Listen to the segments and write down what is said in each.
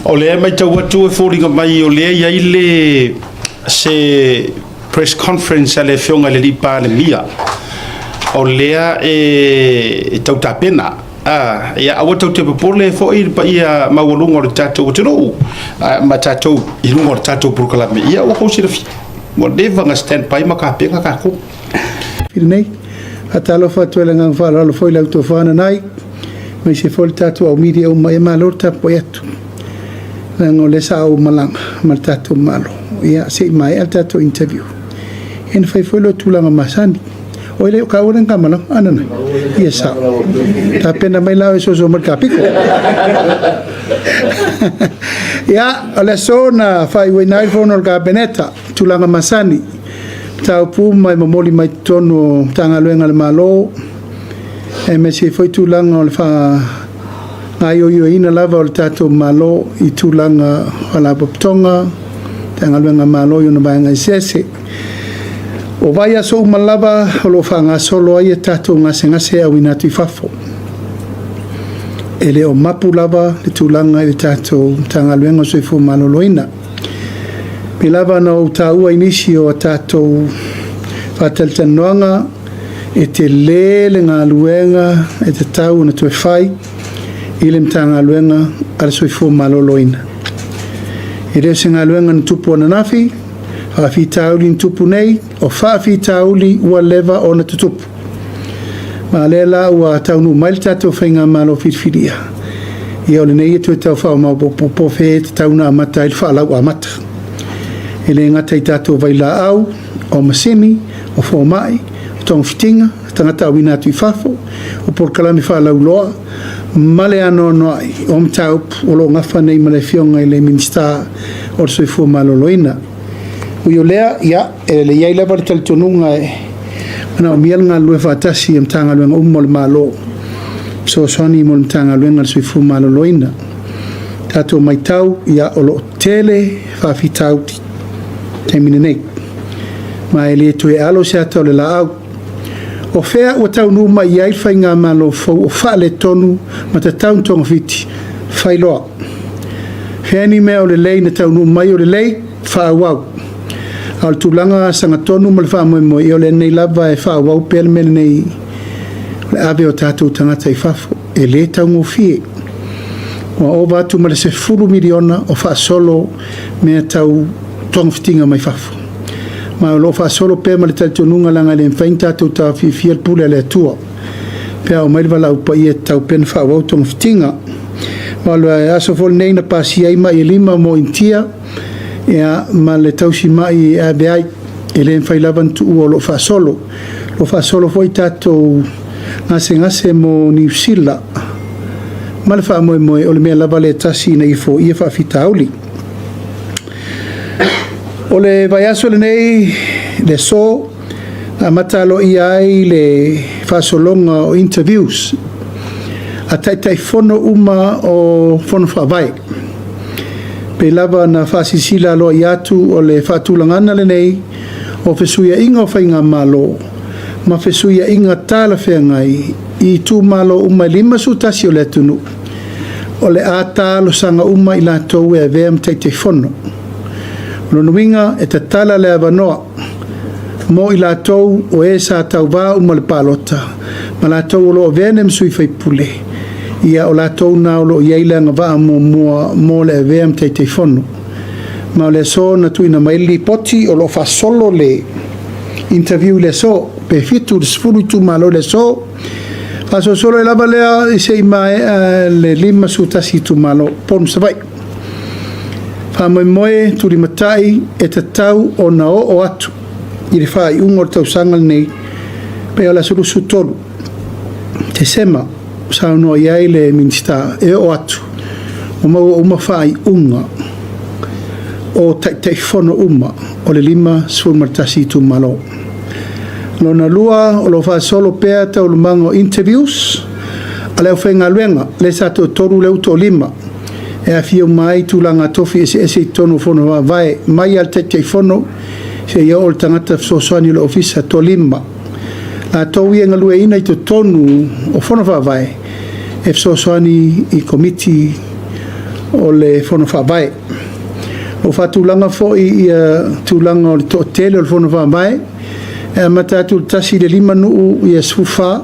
O lea e matau atu e foliga mai o lea e i ai le se press conference a le Afioga i le alii Palemia, o lea e tau tapena. Ia aua tou te popole foi le paia maualuga o le tatou atunuu ma tatou i luga o le tatou polokalame. Ia ua tou silafia, ua leva ona stand by ma tapena tatou. Lenei. Faatalofa atu ai le agaga faaaloalo foi i lau tofa Nanai, aemaise foi le tatou au media uma. Ia malo le tapuai atu, leaga o lea sa ou malaga ma le tatou Malo. Ia se i maea le tatou interview, ia na fai foi lea o tulaga masani. Oi le o kaua le malaga, a Nanai? Ia sao. Tapena mai la e soso mai le kapiko. Ia, o le aso na faaiuina ai le fono a le Kapeneta, tulaga masani, mataupu uma e momoli mai totonu o Matagaluega a le Malo, aemaise foi tulaga o le faagaoioiina lava o le tatou Malo i tulaga faalapotopotoga, Matagaluega a Malo i ona vaega eseese. O vaiaso uma lava o lo o faagasolo ai a tatou gasegase e auina atu i fafo. E le o mapu lava le tulaga i le tatou Matagaluega o le Soifua Maloloina. Pei lava ona ou taua i nisi o a tatou faatalatalanoaga, e tele le galuega e tatau ona toe fai i le Matagaluega a le Soifua Maloloina. E le o se galuega na tupu ananafi, faafitauli na tupu nei, o faafitauli ua leva ona tutupu. Ma o lea la ua taunuu mai le tatou faigamalo filifilia, ia o lenei e toe tau faamaopoopo fe e tatau ona amata ai le faalau amata. E le gata i tatou vailaau, o masini, o fomai, o togafitiga, tagata auina atu i fafo, o polokalame faalauiloa, ma le anoanoai o mataupu o lo o gafa nei ma le Afioga i le Minisita o le Soifua Maloloina. Ui o lea, ia, e i ai lava le talitonuga e manaomia le galulue faatasi i Matagaluega uma o le Malo, fesoasoani mo le Matagaluega o le Soifua Maloloina. Tatou matau, ia, o lo o tele faafitauli i le taimi lenei, ma e le toe alo se ata o le laau. O fea ua taunuu mai i ai le faigamalo fou o faaletonu ma tatau ona togafiti? Fai loa. Fea ni mea o lelei na taunuu mai o lelei? Faaauau. A o le tulaga sagatonu ma le faamoemoe, ia o lenei lava e faaauau pea le mea lenei o le ave o tatou tagata i fafo. E le taugofie. Ua ova atu ma le $10 miliona o faasolo mea tau togafitiga mai fafo. Ma o lo o faasolo pea ma le talitonuga leaga e le mafai ona tatou taofiofia le pule a le Atua. Pe a oo mai le valaau paia e tatau pea ona faaauau togafitiga. Ma o le aso foi lenei na pasia ai mai e 5 mo Initia, ia, ma le tausimai e ave ai. E le mafai lava ona tuua o lo o faasolo. O lo o faasolo foi tatou gasegase mo Niu Sila ma le faamoemoe o le mea lava lea e tasi ina ia foia faafitauli. O le vaiaso lenei, le aso, na amata aloaia ai le faasologa o interviews a Taitaifono uma o Fono Faavae. Pei lava na faasilasila aloaia atu o le faatulagaga lenei o fesuiaiga o faigamalo ma fesuiaiga talafeagai i itumalo uma e 51 o le atunuu, o le a talosaga uma i latou e avea ma Taitaifono. O lona uiga e tatala le avanoa mo i latou o e sa tauvā uma i le palota, ma latou o lo o avea nei ma sui faipule, ia o latou na o lo o i ai le agavaa muamua mo le avea ma Taitaifono. Ma o le aso na tuuina mai le lipoti o lo o faasolo le interview i le aso, pe 7 i le 10 itumalo i le aso. Faasolosolo ai lava lea se i maea le 51 itumalo, Upolu ma Savaii. Faamoemoe tulimatai e tatau ona oo atu i le faaiuga o le tausaga lenei, pe o le aso 23 Tesema, saunoa i ai le Minisita e oo atu ua maua uma faaiuga o Taitaifono uma o le 51 itumalo. Lona lua, o lo o faasolo pea taualumaga o interviews a le aufaigaluega, lea sa toatolu, lea ua toalima, e aafia uma ai tulaga tofi eseese i totonu o Fono Faavae, mai lava i le Taitaifono seia oo i le tagata fesoasoani o le Ofisa, toalima. Latou ia e galueaiina i totonu o Fono Faavae e fesoasoani i komiti o le Fono Faavae. Ua faatulaga foi ia tulaga o le toatele o le Fono Faavae, e amata atu i le 1 i le 5 nuu ia 14,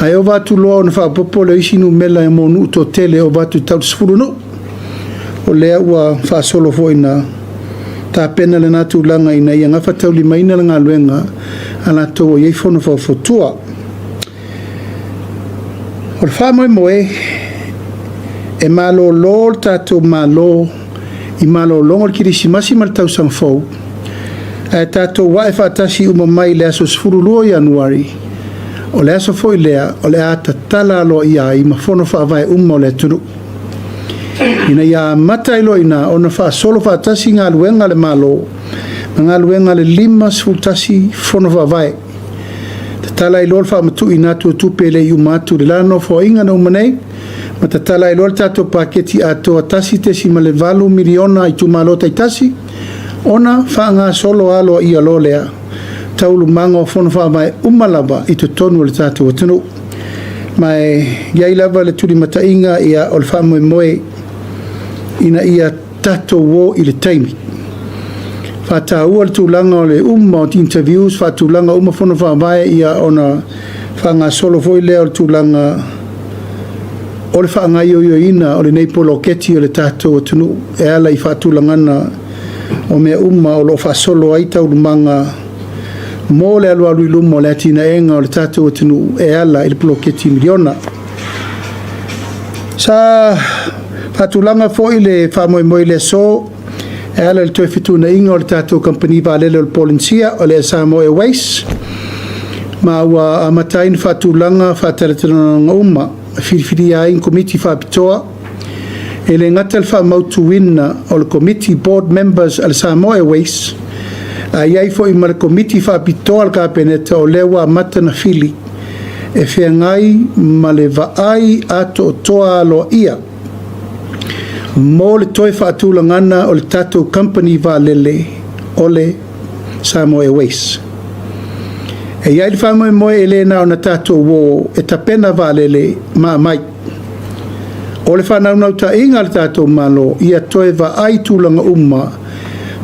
ae ova atu loa ona faaopoopo lea o isi numera mo nuu toatele e ova atu i le tau 10 nuu. O lea ua faasolo foi ina tapena lena tulaga ina ia gafataulimaina le galuega a latou o i ai fono faufautua. O le faamoemoe e malolo le tatou Malo i malologa o le Kerisimasi ma le Tausaga Fou, ae tatou ae faatasi uma mai i le aso 12 o Ianuari, o le aso foi lea o le a tatala aloaia ai ma fono faavae uma o le atunuu, ina ia amata ai loa i ina ona faasolo faatasi galuega a le Malo ma galuega a le 51 fono faavae. Tatala ai loa le faamatuuina atu o tupe e le i uma atu i le la Nofoaiga na uma nei, ma tatala ai loa le tatou paketi atoa $1.8 miliona i itumalo taitasi, ona faagasolo aloaia loa lea taualumaga o fono faavae uma lava i totonu o le tatou atunuu. Ma e i ai lava le tulimataiga ia o le faamoemoe ina ia tatou o i le taimi. Faataua le tulaga o le uma o interviews, faatulaga uma fono faavae ia ona faagasolo foi lea o le tulaga o le faagaoioiina o lenei poloketi o le tatou atunuu e ala i faatulagaga o mea uma o lo o faasolo ai taualumaga mo le alualu i luma o le atinaega o le tatou atunuu e ala i le poloketi miliona. Sa faatulaga foi le faamoemoe i le aso e ala i le toe fetuunaiga o le tatou kamupani vaalele o le Polenisia o le Samoa Airways, ma ua amata ai ona faatulaga faatalatalanoaga uma e filifilia ai ni komiti faapitoa. E le gata le faamautuina o le komiti board members a le Samoa Airways, ae i ai foi ma le komiti faapitoa a le Kapeneta o lea ua amata ona fili e feagai ma le vaai atoatoa aloaia mo le toe faatulagana o le tatou kamupani vaalele o le Samoa Airways. E i ai le faamoemoe e le na ona tatou o e tapena vaalele ma aumai. O le faanaunautaiga a le tatou Malo, ia toe vaai tulaga uma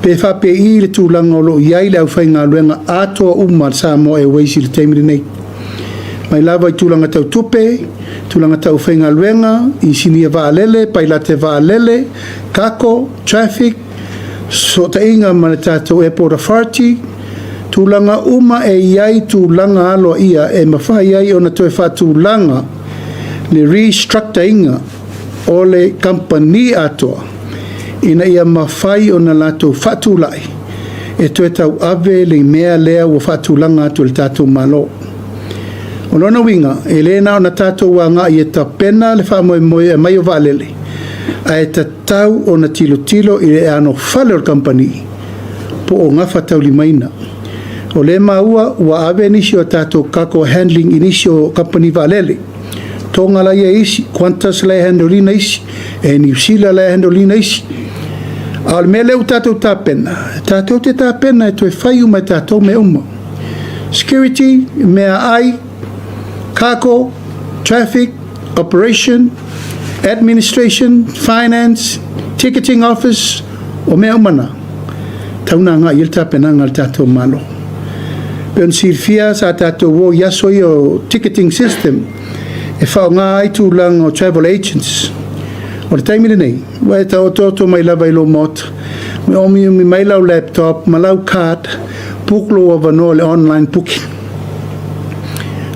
pe faapei le tulaga o lo o i ai le aufaigaluega atoa uma a le Samoa Airways i le taimi lenei. Mai lava i tulaga tau tupe, tulaga tau faigaluega, inisinia vaalele, pailate vaalele, cargo, traffic, fesootaiga ma le tatou Airport Authority, tulaga uma e i ai tulaga aloaia e mafai ai ona toe faatulaga le restructure ina o le kamupani atoa ina ia mafai ona latou faatulai e toe tauave le mea lea ua faatulaga atu e le tatou Malo. O lona uiga, e le na ona tatou agai e tapena le faamoemoe e aumai o vaalele, ae tatau ona tilotilo i le anofale o le kamupani po o gafataulimaina. O lea maua ua ave nisi o tatou cargo handling i nisi o kamupani vaalele. Toga la ia isi, Qantas la e handle ina isi, e Niu Sila la e handle ina isi. A o le mea lea ua tatou tapena, tatou te tapena e toe fai uma e tatou mea uma. Security, meaai, cargo, traffic, operation, administration, finance, ticketing office, o mea uma na, tau na agai i ai le tapenaga a le tatou Malo. Pei ona silafia sa tatou o i aso ia o ticketing system e faaaoga ai tulaga o travel agents. O le taimi lenei, ua e taotooto mai lava i lou maota, ma omiomi mai lau laptop ma lau card, book lou avanoa i le online booking.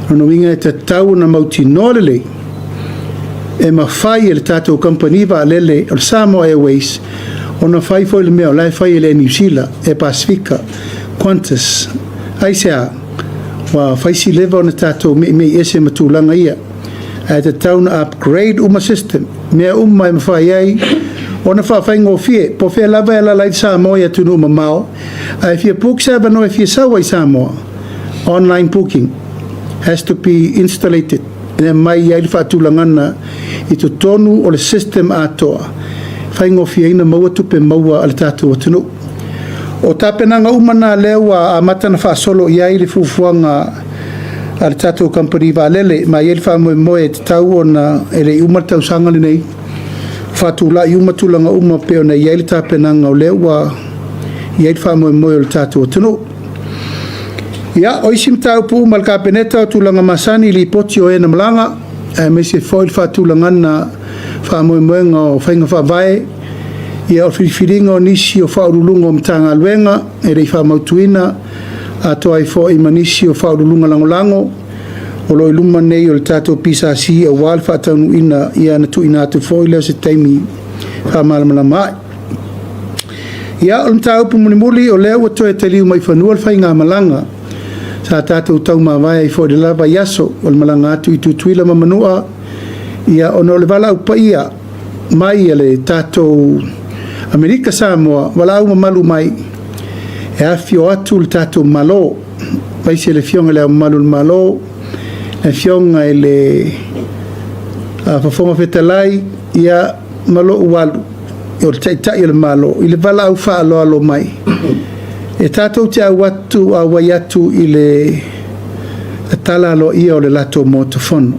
Lona uiga e tatau ona mautinoa lelei e mafai e le tatou kamupani vaalele o le Samoa Airways ona fai foi le mea o la e fai e le Air Niu Sila, Air Pasifika, Qantas. Aisea? Ua fai si leva ona tatou meimei ese ma tulaga ia, ae tatau ona upgrade uma system, mea uma e mafai ai ona faafaigofie. Po o fea lava e alaala ai le Samoa i atunuu mamao, ae fia book se avanoa e fia sau ai i Samoa, online booking has to be installated e aumai ai le faatulagana i totonu o le system atoa, faigofieina maua tupe maua a le tatou atunuu. O tapenaga uma na lea ua amata ona faasolo i ai le fuafuaga a le tatou kamupani vaalele, ma e i ai le faamoemoe e tatau ona e le i uma le tausaga lenei, faatulai uma tulaga uma pei ona i ai le tapenaga o lea ua i ai le faamoemoe o le tatou atunuu. Ia, o isi mataupu uma a le Kapeneta o tulaga masani, lipoti o e na malaga, aemaise foi le faatulagaga faamoemoega o faiga faavae, ia o le filifiliga o nisi o faauluuluga o Matagaluega e le i faamautuina, atoa ai foi ma nisi o faauluuluga lagolago o lo o i luma nei o le tatou PSC aua le faataunuuina, ia ona tuuina atu foi lea o se taimi faamalamalama ai. Ia, o le mataupu mulimuli, o lea ua toe taliu mai i fanua le faigamalaga sa tatou taumavae ai foi i le la vaiaso, o le malaga atu i Tutuila ma Manua, ia ona o le valaau paia mai a le tatou Amerika Samoa, valaau mamalu mai e afifio atu le tatou Malo, aemaise le Afioga i Le Ao Mamalu o le Malo, le Afioga i le Fofoga Fetalai, ia ma lou alu o le Taitai o le Malo i le valaau faaaloalo mai e tatou te auai atu i le tala aloaia o le latou Maota Fono.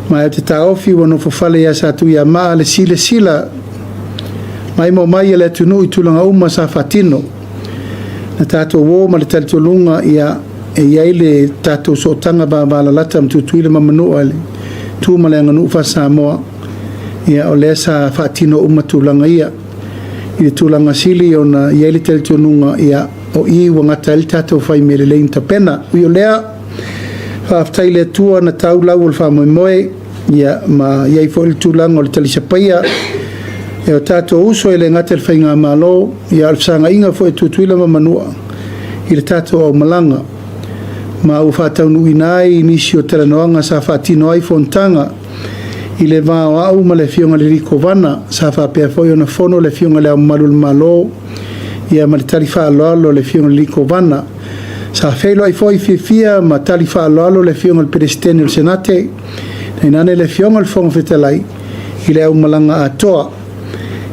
Ma ou te taofi ua nofofale ia Satuiamaa le silasila maimoa mai a le atunuu i tulaga uma sa faatino. Na tatou o ma le talitonuga ia e i ai le tatou sootaga vavalalata ma Tutuila ma Manua i le tu ma le aganuu faa-Samoa, ia o lea sa faatino uma tulaga ia. I le tulaga sili ona i ai le talitonuga, ia o i ua gata ai le tatou fai mea lelei na tapena. Ui o lea, faafetai i le Atua na tau lau o le faamoemoe, ia ma i ai foi le tulaga o le talisapaia e o tatou uso e le gata i le Faigamalo, ia a o le fesagai foi a Tutuila ma Manua i le tatou aumalaga, ma ua faataunuuina ai nisi o talanoaga sa faatino ai fonotaga i le va o au ma le Afioga i le Kovana, sa faapea foi ona fono le Afioga i Le Ao Mamalu o le Malo, ia ma le tali faaaloalo a le Afioga i le Kovana. Sa feiloai foi fiafia ma tali faaaloalo le Afioga i le Peresetene o le Senate, tainane le Afioga i le Fofoga Fetalai i le aumalaga atoa.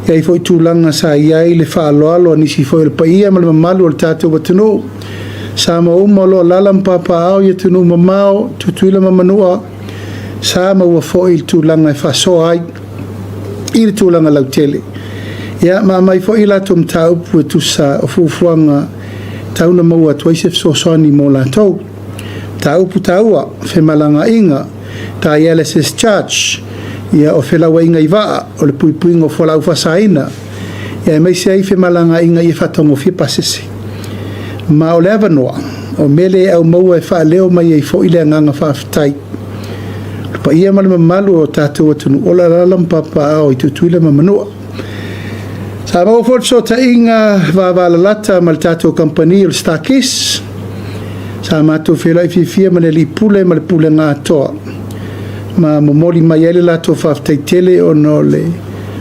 E i ai foi tulaga sa i ai le faaaloalo a nisi foi o le paia ma le mamalu o le tatou atunuu, Samoa uma o lo o alaala ma papaaao i atunuu mamao, Tutuila ma Manua, sa maua foi le tulaga e faasoa ai i le tulaga lautele. Ia ma aumai foi latou mataupu e tusa o fuafuaga tau na maua atu ai se fesoasoani mo latou. Mataupu taua, femalagaaiga, dialysis charge, ia o felauaiga i vaa, o le puipuiga o fualaau faasaina, ia aemaise ai femalagaaiga ia faataugofie pasese. Ma o le avanoa, o mele e aumaua e faaleo mai ai foi le agaga faafetai. O le paia ma le mamalu o tatou atunuu o alaala ma papaaao i Tutuila ma Manua. Sa maua foi le fesootaiga vavalalata ma le tatou kamupani o le Starkiss. Sa matou feiloai fiafia ma le alii pule ma le pulega atoa, ma momoli mai ai le latou faafetai tele ona o le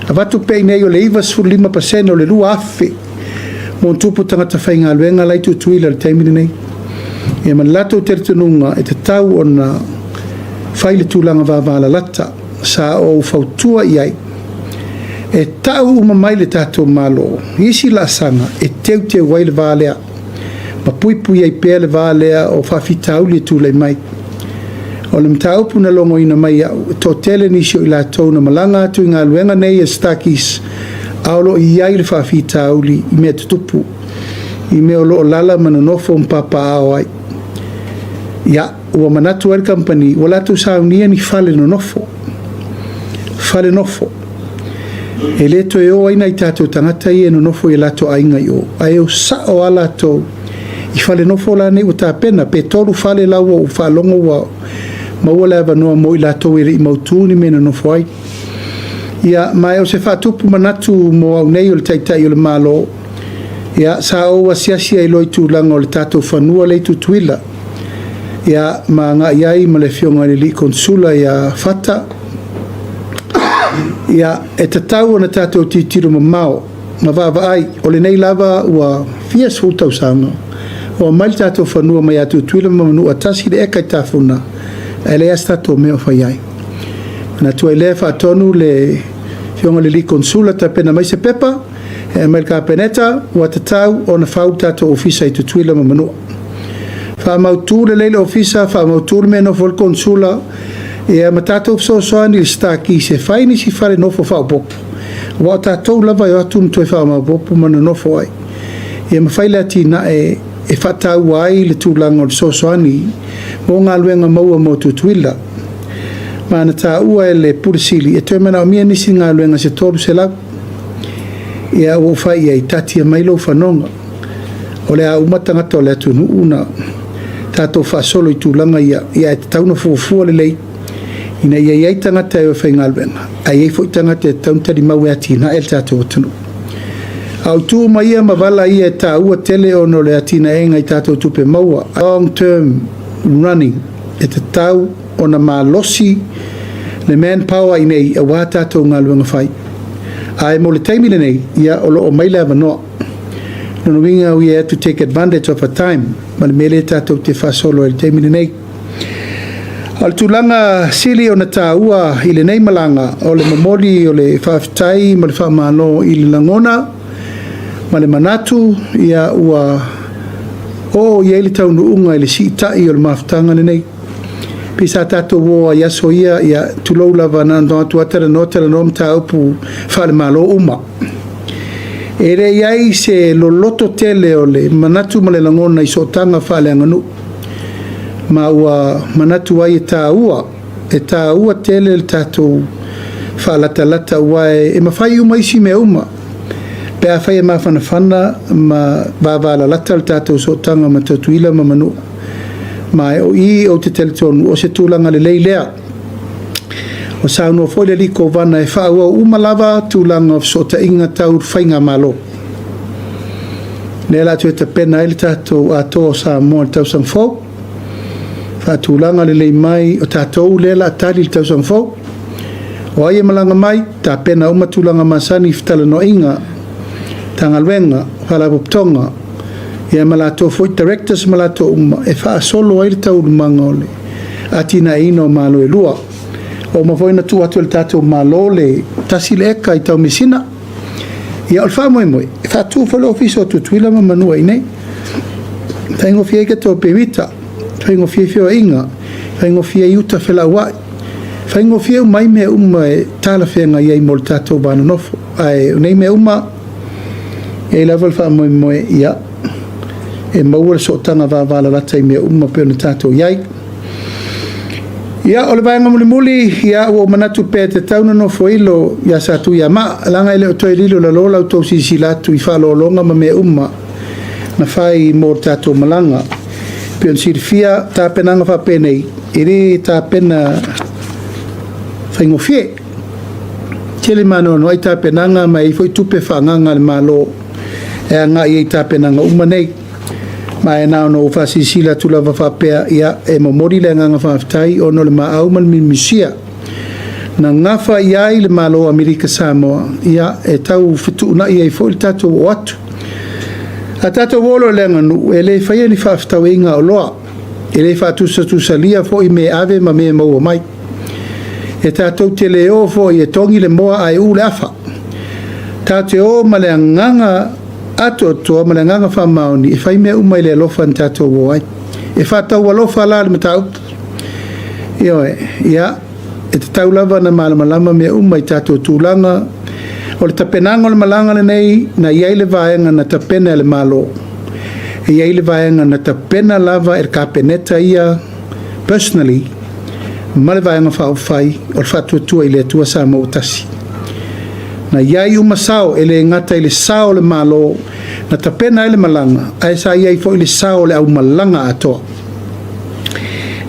avatu pea i inei o le 95% o le 2,000 mo tupu tagata faigaluega la i Tutuila i le taimi lenei. Ia ma le latou talitonuga e tatau ona fai le tulaga vavalalata. Sa ou fautua i ai e tau uma mai le tatou Malo isi laasaga e teuteu ai le va lea ma puipui ai pea le va lea o faafitauli e tulai mai. O le mataupu na logoina mai au, e toatele nisi o i latou na malaga atu i galuega nei a Starkiss, a o lo o i ai le faafitauli i mea tutupu, i mea o lo o lala ma nonofo ma papaaao ai. Ia, ua manatu ai le kamupani, ua latou saunia ni fale nonofo, fale nofo, e le toe o ai nai tatou tagata ia e nonofo i latou aiga i o, ae o sao lava latou i fale nofo la nei ua tapena, pe 3 fale la ua ou faalogo ua maua le avanoa mo i latou e le i mautu ni mea e nonofo ai. Ia, ma o se faatupu manatu mo au nei o le Taitai o le Malo, ia, sa ou asiasi ai loa i tulaga o le tatou fanua lea i Tutuila, ia, ma agai ai ma le Afioga i le alii Konesula ia Fata. Ia, e tatau ona tatou tilotilo mamao ma vaavaai, o lenei lava ua fia sefulu tausaga ua aumai le tatou fanua mai ia Tutuila ma Manua, 1 le eka i Tafuna, ae leai lava se tatou mea o fai ai. Manatu ai lea faatonu le Afioga i le alii Konesula tapena mai se pepa e aumai le Kapeneta, ua tatau ona fau le tatou ofisa i Tutuila ma Manua. Faamautu lelei le ofisa, faamautu le mea e nofo ai le Konesula, ia ma tatou fesoasoani i le Starkiss e fai nisi fale nofo faaopoopo. Aua o tatou lava e o atu ma toe faamaopoopo ma nonofo ai, ia ma fai le atinae e faataua ai le tulaga o le fesoasoani mo galuega maua mo Tutuila. Ma na taua e le Pule Sili e toe manaomia nisi galuega se 300. Ia ua ou fai i ai, taatia mai lou fanoga, o le a uma tagata o le atunuu na tatou faasolo i tulaga ia, ae tatau ona fuafua lelei ina ia i ai tagata e o e faigaluega, ae i ai foi tagata e tatau ona talimau e atinae le tatou atunuu. A o itu uma ia ma vala ia e taua tele ona o le atinaega i tatou tupe maua, long term running, e tatau ona malosi le manpower i nei aua tatou galuega fai. Ae mo le taimi lenei, ia o lo o mai le avanoa. Lona uiga, we have to take advantage of a time ma le mea lea tatou te faasolo ai i le taimi lenei. O le tulaga sili ona taua i lenei malaga, o le momoli o le faafetai ma le faamalo i le lagona ma le manatu, ia ua oo i ai le taunuuga i le siitai o le mafutaga lenei. Pei sa tatou o ai i aso ia, ia tulou lava, na ona atu lava talanoa talanoa mataupu faale-Malo uma. E le i ai se loloto tele o le manatu ma le lagona i sootaga faaleaganuu, ma ua manatu ai e taua, e taua tele le tatou faalatalata, aua e mafai uma isi mea uma pe afai e mafanafana ma vavalalata le tatou sootaga ma Tutuila ma Manua. Ma o i ou te talitonu o se tulaga lelei lea. Ua saunoa foi le alii Kovana e faaauau uma lava tulaga o fesootaiga tau faigamalo. Lea o le a toe tapena ai le tatou Atoa o Samoa i le tausaga fou, faatulaga lelei mai o tatou lea o le a tali i le tausaga fou. O ai e malaga mai, tapena uma tulaga masani i fetalanoaiga, Matagaluega, Faalapotopotoga, ia ma latou foi directors ma latou uma e faasolo ai le taualumaga o le atinaeina o Malo e lua. Ua uma foi ona tuu atu e le tatou Malo le 1 eka i Taumeasina. Ia o le faamoemoe, e faatu foi le ofisa o Tutuila ma Manua i inei. E faigofie ai tatou pemita, faigofie ai feoaiga, faigofie ai uta felauai, faigofie uma ai mea uma e talafeagai ai mo le tatou va nonofo. Ae o nei mea uma, e i ai lava le faamoemoe, ia, e maua le sootaga vavalalata i mea uma pei ona tatou i ai. Ia, o le vaega mulimuli, ia, ua ou manatu pea e tatau ona nofoilo ia Satuiamaa, leaga e le o toe lilo i lalo la outou silasila atu i faaaloaloga ma mea uma na fai mo le tatou malaga. Pei ona silafia tapenaga faapenei, e le tapena faigofie. Tele ma anoanoai tapenaga ma e i ai foi tupe faaagaaga a le Malo e agai ai i tapenaga uma nei. Ma e na ona ou faasilasila atu lava faapea, ia, e momoli le agaga faafetai ona o le maau ma le miumisia na gafa i ai le Malo o Amerika Samoa, ia, e tau fetuunai ai foi le tatou oo atu. A tatou o loa i le aganuu, e le faia ni faafetauaiga oloa, e le faatusatusalia foi mea ave ma mea maua mai. E tatou te le o foi e togi le moa ae uu le afa. Tatou te o ma le agaga atoatoa ma le agaga faamaoni e fai mea uma i le alofa na tatou o ai. E faataualofa la le mataupu. Ioe, ia, e tatau lava ona malamalama mea uma i tatou tulaga. O le tapenaga o le malaga lenei, na i ai le vaega na tapena e le Malo, e i ai le vaega na tapena lava e le Kapeneta ia personally ma le Vaega Faaupufai o le Faatuatua i le Atua Samoa ua Tasi. Na i ai uma sao, e le gata i le sao o le Malo na tapena ai le malaga, ae sa i ai foi le sao o le aumalaga atoa.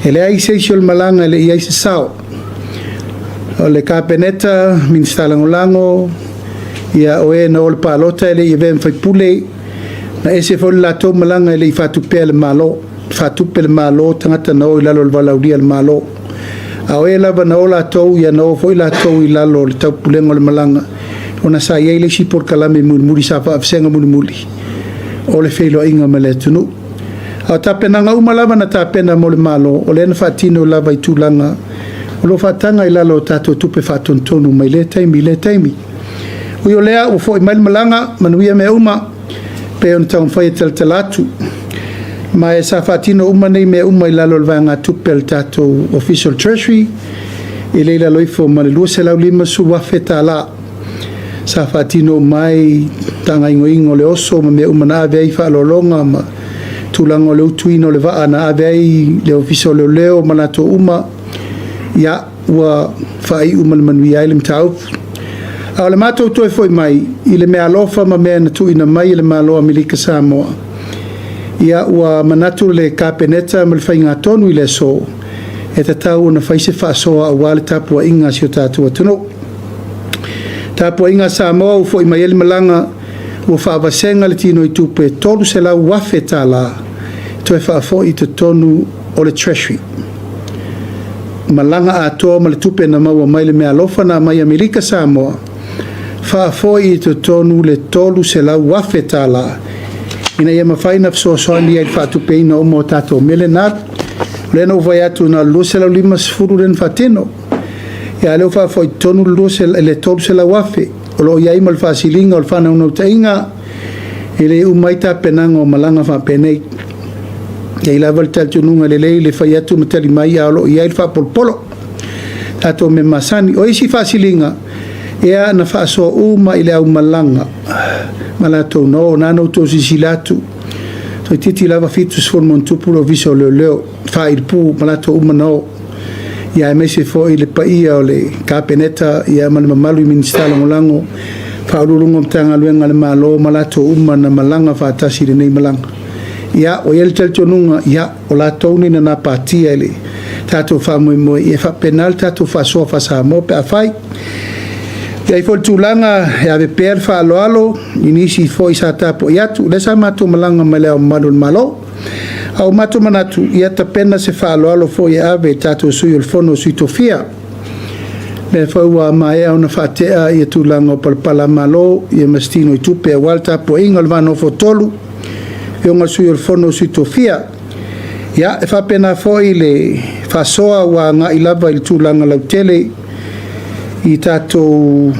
E leai se isi o le malaga e le i ai se sao. O le Kapeneta, Minisita Lagolago, ia o e na o le palota e le i avea ma faipule, na ese foi le latou malaga e le i faatupea e le Malo. Faatupe le Malo tagata na o i lalo o le valaaulia a le Malo. A o e lava na o latou, ia na o foi latou i lalo o le taupulega o le malaga, ona sa i ai le isi polokalame mulimuli sa faavasega mulimuli o le feiloaiga ma le atunuu. A o tapenaga uma lava na tapena mo le Malo, o lea na faatino lava i tulaga o lo o faataga i lalo o tatou tupe faatonutonu mai lea taimi i lea taimi. Ui o lea, ua foi mai le malaga, manuia mea uma, pei ona taumafai e talatala atu. Ma e sa faatino uma nei mea uma i lalo o le vaegatupe a le tatou Official Treasury, e le i lalo ifo ma le $250,000. sa faatino uma ai tagaigoiga o le oso ma mea uma na ave ai faaaloaloga ma tulaga o le utuina o le vaa na ave ai le Ofisa o Leoleo ma latou uma, ia, ua faaiu ma le manuia ai le mataupu. A o le matou toe foi mai i le meaalofa ma mea na tuuina mai e le Malo o Amerika Samoa, ia ua manatu le Kapeneta ma le faigatonu i le aso, e tatau ona fai se faasoa aua le tapuaiga a si o tatou atunuu. Tapuaiga a Samoa ua foi mai ai le malaga, ua faavasega le tinoitupe e $300,000 toe faafoi i totonu o le Treasury. Malaga atoa ma le tupe na maua mai le meaalofa na aumai Amerika Samoa, faafoi i totonu le $300,000 ina ia mafai ona fesoasoani ai i le faatupeina uma o tatou mea lea na alu. O lea na ou vaai atu na o le 250 lea na faatino, a o lea ua faafoi i totonu le $300,000 o lo o i ai ma le faasiliga. O le faanaunautaiga, e le uma ai tapenaga o malaga faapenei. E i ai lava le talitonuga e lelei le fai atu ma tali mai, a o lo o i ai le faapolopolo tatou mea masani. O isi faasiliga, ia na faasoa uma i le aumalaga ma latou na o. Na ona outou silasila atu, toeitiiti lava 70+ le Ofisa o Leoleo, faailupu ma latou uma na o, ia aemaise foi le paia o le Kapeneta ia ma le mamalu i Minisita Lagolago, Faauluuluga o Matagaluega a le Malo ma latou uma na malaga faatasi i lenei malaga. Ia, ua i ai le talitonuga, ia, o latou nei na napatia i le tatou faamoemoe, ia e faapena le tatou faasoa faa-Samoa pe afai. E i ai foi le tulaga e ave pea le faaaloalo i nisi foi sa tapuai atu, lea sa matou malaga mai Le Ao Mamalu o le Malo. A ua matou manatu, ia tapena se faaaloalo foi e ave i tatou Sui o le Fono a Sui Tofia. O lea foi ua maea ona faatea ia tulaga o palapala-a-malo ia ma se tinoitupe aua le tapuaiga o le va nofo tolu, afioga i le Sui o le Fono a Sui Tofia. Ia, e faapena foi le faasoa ua agai lava i le tulaga lautele i tatou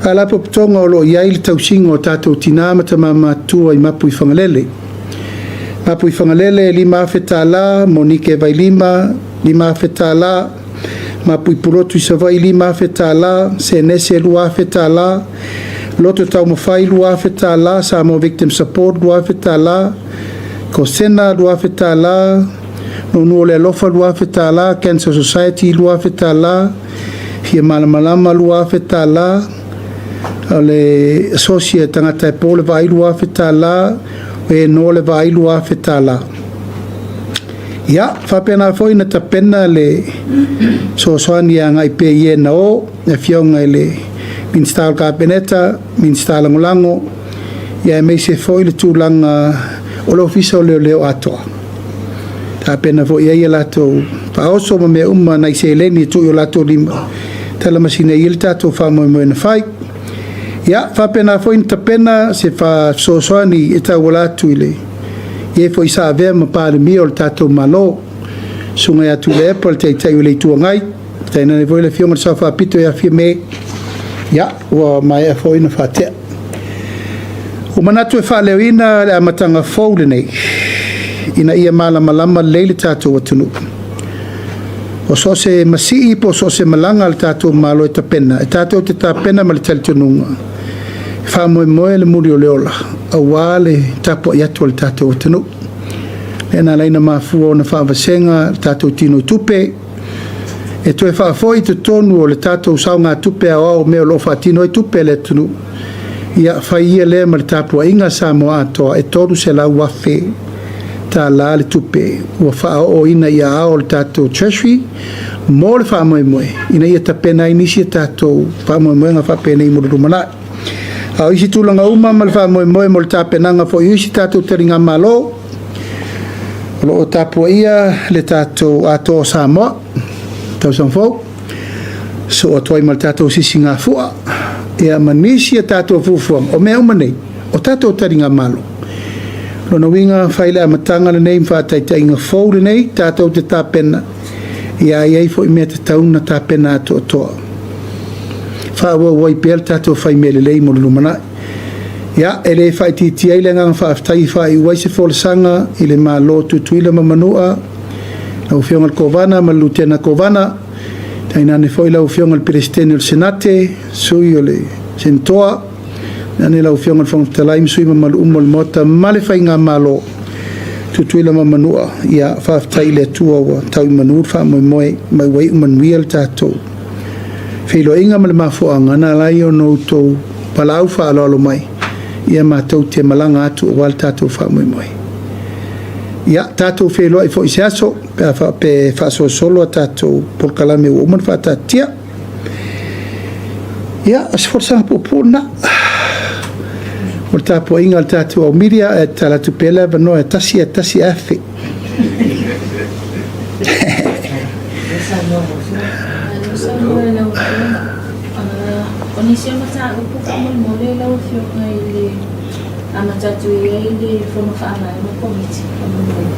faalapotopotoga o lo o i ai le tausiga o tatou tina ma tama matutua i Mapuifagalele. Mapuifagalele e $5,000, Monike Vailima $5,000, Mapui Pulotu i Savaii $5,000, Senese $2,000, Loto Taumafai $2,000, Samoa Victim Support $2,000, Kosena $2,000, Nuunuu o le Alofa $2,000, Cancer Society $2,000, Fia Malamalama $2,000, o le Asosi a Tagata e Po le Vaai $2,000, e Noa le Vaai $2,000. Ia, faapena foi na tapena le fesoasoani e agai pea i e na o, le afioga i le Minisita o le Kapeneta, Minisita Lagolago, ia aemaise foi le tulaga o le Ofisa o Leoleo atoa. Tapena foi i ai a latou faaoso ma mea uma nai seleni e tuu i o latou lima, talamasina ai le tatou faamoemoe na fai. Ia, faapena foi na tapena se fesoasoani e tauala atu i le e foi sa avea ma Palemia o le tatou Malo, Susuga ia Tuilaepa, le Taitai o le Itu Agai, tainane foi le afioga i le Sao Faapito ia Fiame, ia, ua maea foi ona faatea. Ua manatu e faaleoina le amataga fou lenei, ina ia malamalama lelei le tatou atunuu. O so o se masii po o so o se malaga a le tatou Malo e tapena, e tatou te tapena ma le talitonuga, e faamoemoe le muli o le ola, aua le tapuai atu a le tatou atunuu. Lea na ala ai ona mafua ona faavasega le tatou tinoitupe, e toe faafoi i totonu o le tatou saogatupe aoao o mea o lo o faatino ai tupe a le atunuu, ia fai ia lea ma le tapuaiga a Samoa atoa e $300,000 le tupe ua faaooina i aao o le tatou Treasury mo le faamoemoe ina ia tapena ai nisi o tatou faamoemoega faapenei mo le lumanai. A o isi tulaga uma ma le faamoemoe mo le tapenaga foi o isi tatou taligamalo, o lo o tapuaia le tatou Atoa o Samoa, tausaga fou, sosoo atu ai ma le tatou sisigafua, ia ma nisi a tatou fuafuaga. O mea uma nei, o tatou taligamalo. Lona uiga, fai le amataga lenei ma faataitaiga fou lenei, tatou te tapena, ia i ai foi mea tatau ona tapena atoatoa. Faaauau ai pea le tatou fai mea lelei mo le lumanai. Ia, e le faaitiitia ai le agaga faafetai e faaiu ai se folasaga i le Malo o Tutuila ma Manua, lau Afioga i le Kovana ma le Lutena Kovana, Tainane foi lau Afioga i le Peresetene o le Senate, sui o le Senetoa, tainane lau Afioga i le Fofoga Fetalai ma sui usufono mamalu uma o le Maota ma le Faigamalo, Tutuila ma Manua, ia faafetai i le Atua ua tau i manu le faamoemoe ma ua iu manuia le tatou feiloaiga ma le mafuaaga na ala ai ona outou valaau faaaloalo mai ia matou te malaga atu aua le tatou faamoemoe. Ia, tatou feiloai foi i se aso pe a faapea e faasolosolo a tatou polokalame ua uma ona faataatitia. Ia, o se folasaga puupuu lena o le tapuaiga a le tatou au media, ae tatala atu pea le avanoa e tasi e tasi afe. O nisi o mataupu faamolemole lau Afioga i le amata atu i ai le Fono Faavae ma Komiti faamolemole.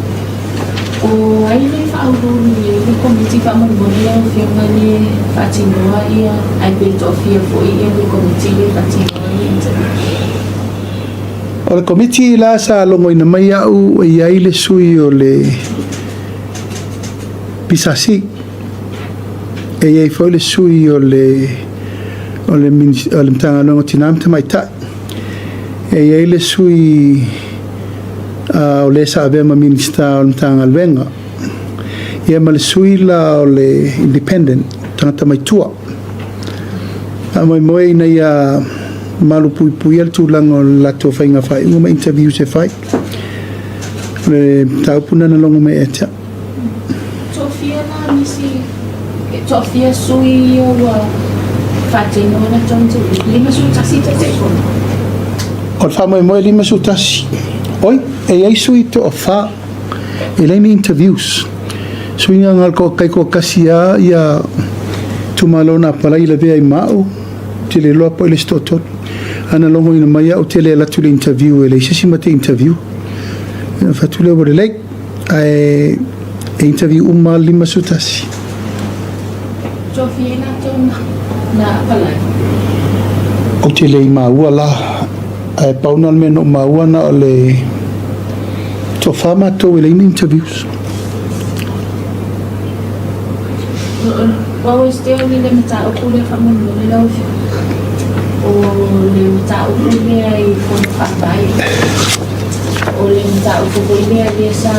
O ai le faauluulu i ai le Komiti faamolemole lau Afioga le faatinoa ia ae pe toafia foi ia le Komiti le faatinoa ia interview? O le Komiti la sa logoina mai au e i ai le sui o le PSC, e i ai foi le sui o le o le Matagaluega o Tina ma Tamaitai, e i ai le sui o le sa avea ma Minisita o le Matagaluega, ia ma le sui la o le Independent, tagata maitua. Faamoemoe ina ia malupuipuia le tulaga o le latou faiga faaiuga ma interviews e fai. O le mataupu lena na logo mai ia te au. Toafia la nisi, toafia sui ia ua faatino a latou interview? 51 Taitaifono. O le faamoemoe e 51. Oi, e i ai sui toafa e leai ni interviews. Suiga na o le taitoatasi lava ia itumalo na apalai lavea ai ma au, ou te le iloa po o le isi toatolu. Ae na logoina mai au ou te le alu atu i le interview e leai se isi ma te interview. Ona fai atu lea ua lelei, ae e interview uma lava le 51. Toafia i latou na apalai? Ou te le i maua la, ae pau na o le mea na ou maua na o le toafa matou e leai ni interviews. Ua wastea le mataupu lea faamolemole lau Afioga. O le mataupu lea i Fono Faavae. O le mataupu foi lea lea sa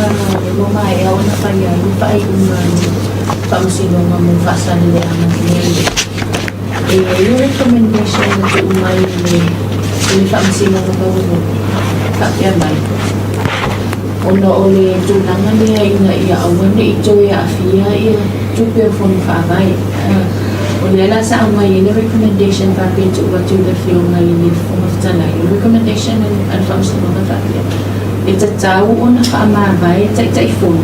ua maea ona fai ai le faaiuga a le Faamasinoga mo Faasaleleaga nei. E i ai le recommendation na tuu mai e le Faamasinoga Maualuga faapea mai, ona o le tulaga lea ina ia aua ne i toe aafia tupe o Fono Faavae. O lea la sa aumai ai le recommendation faapea e tuu atu i le Afioga i le Fofoga Fetalai. O le recommendation a le Faamasinoga faapea, e tatau ona faamavae Taitaifono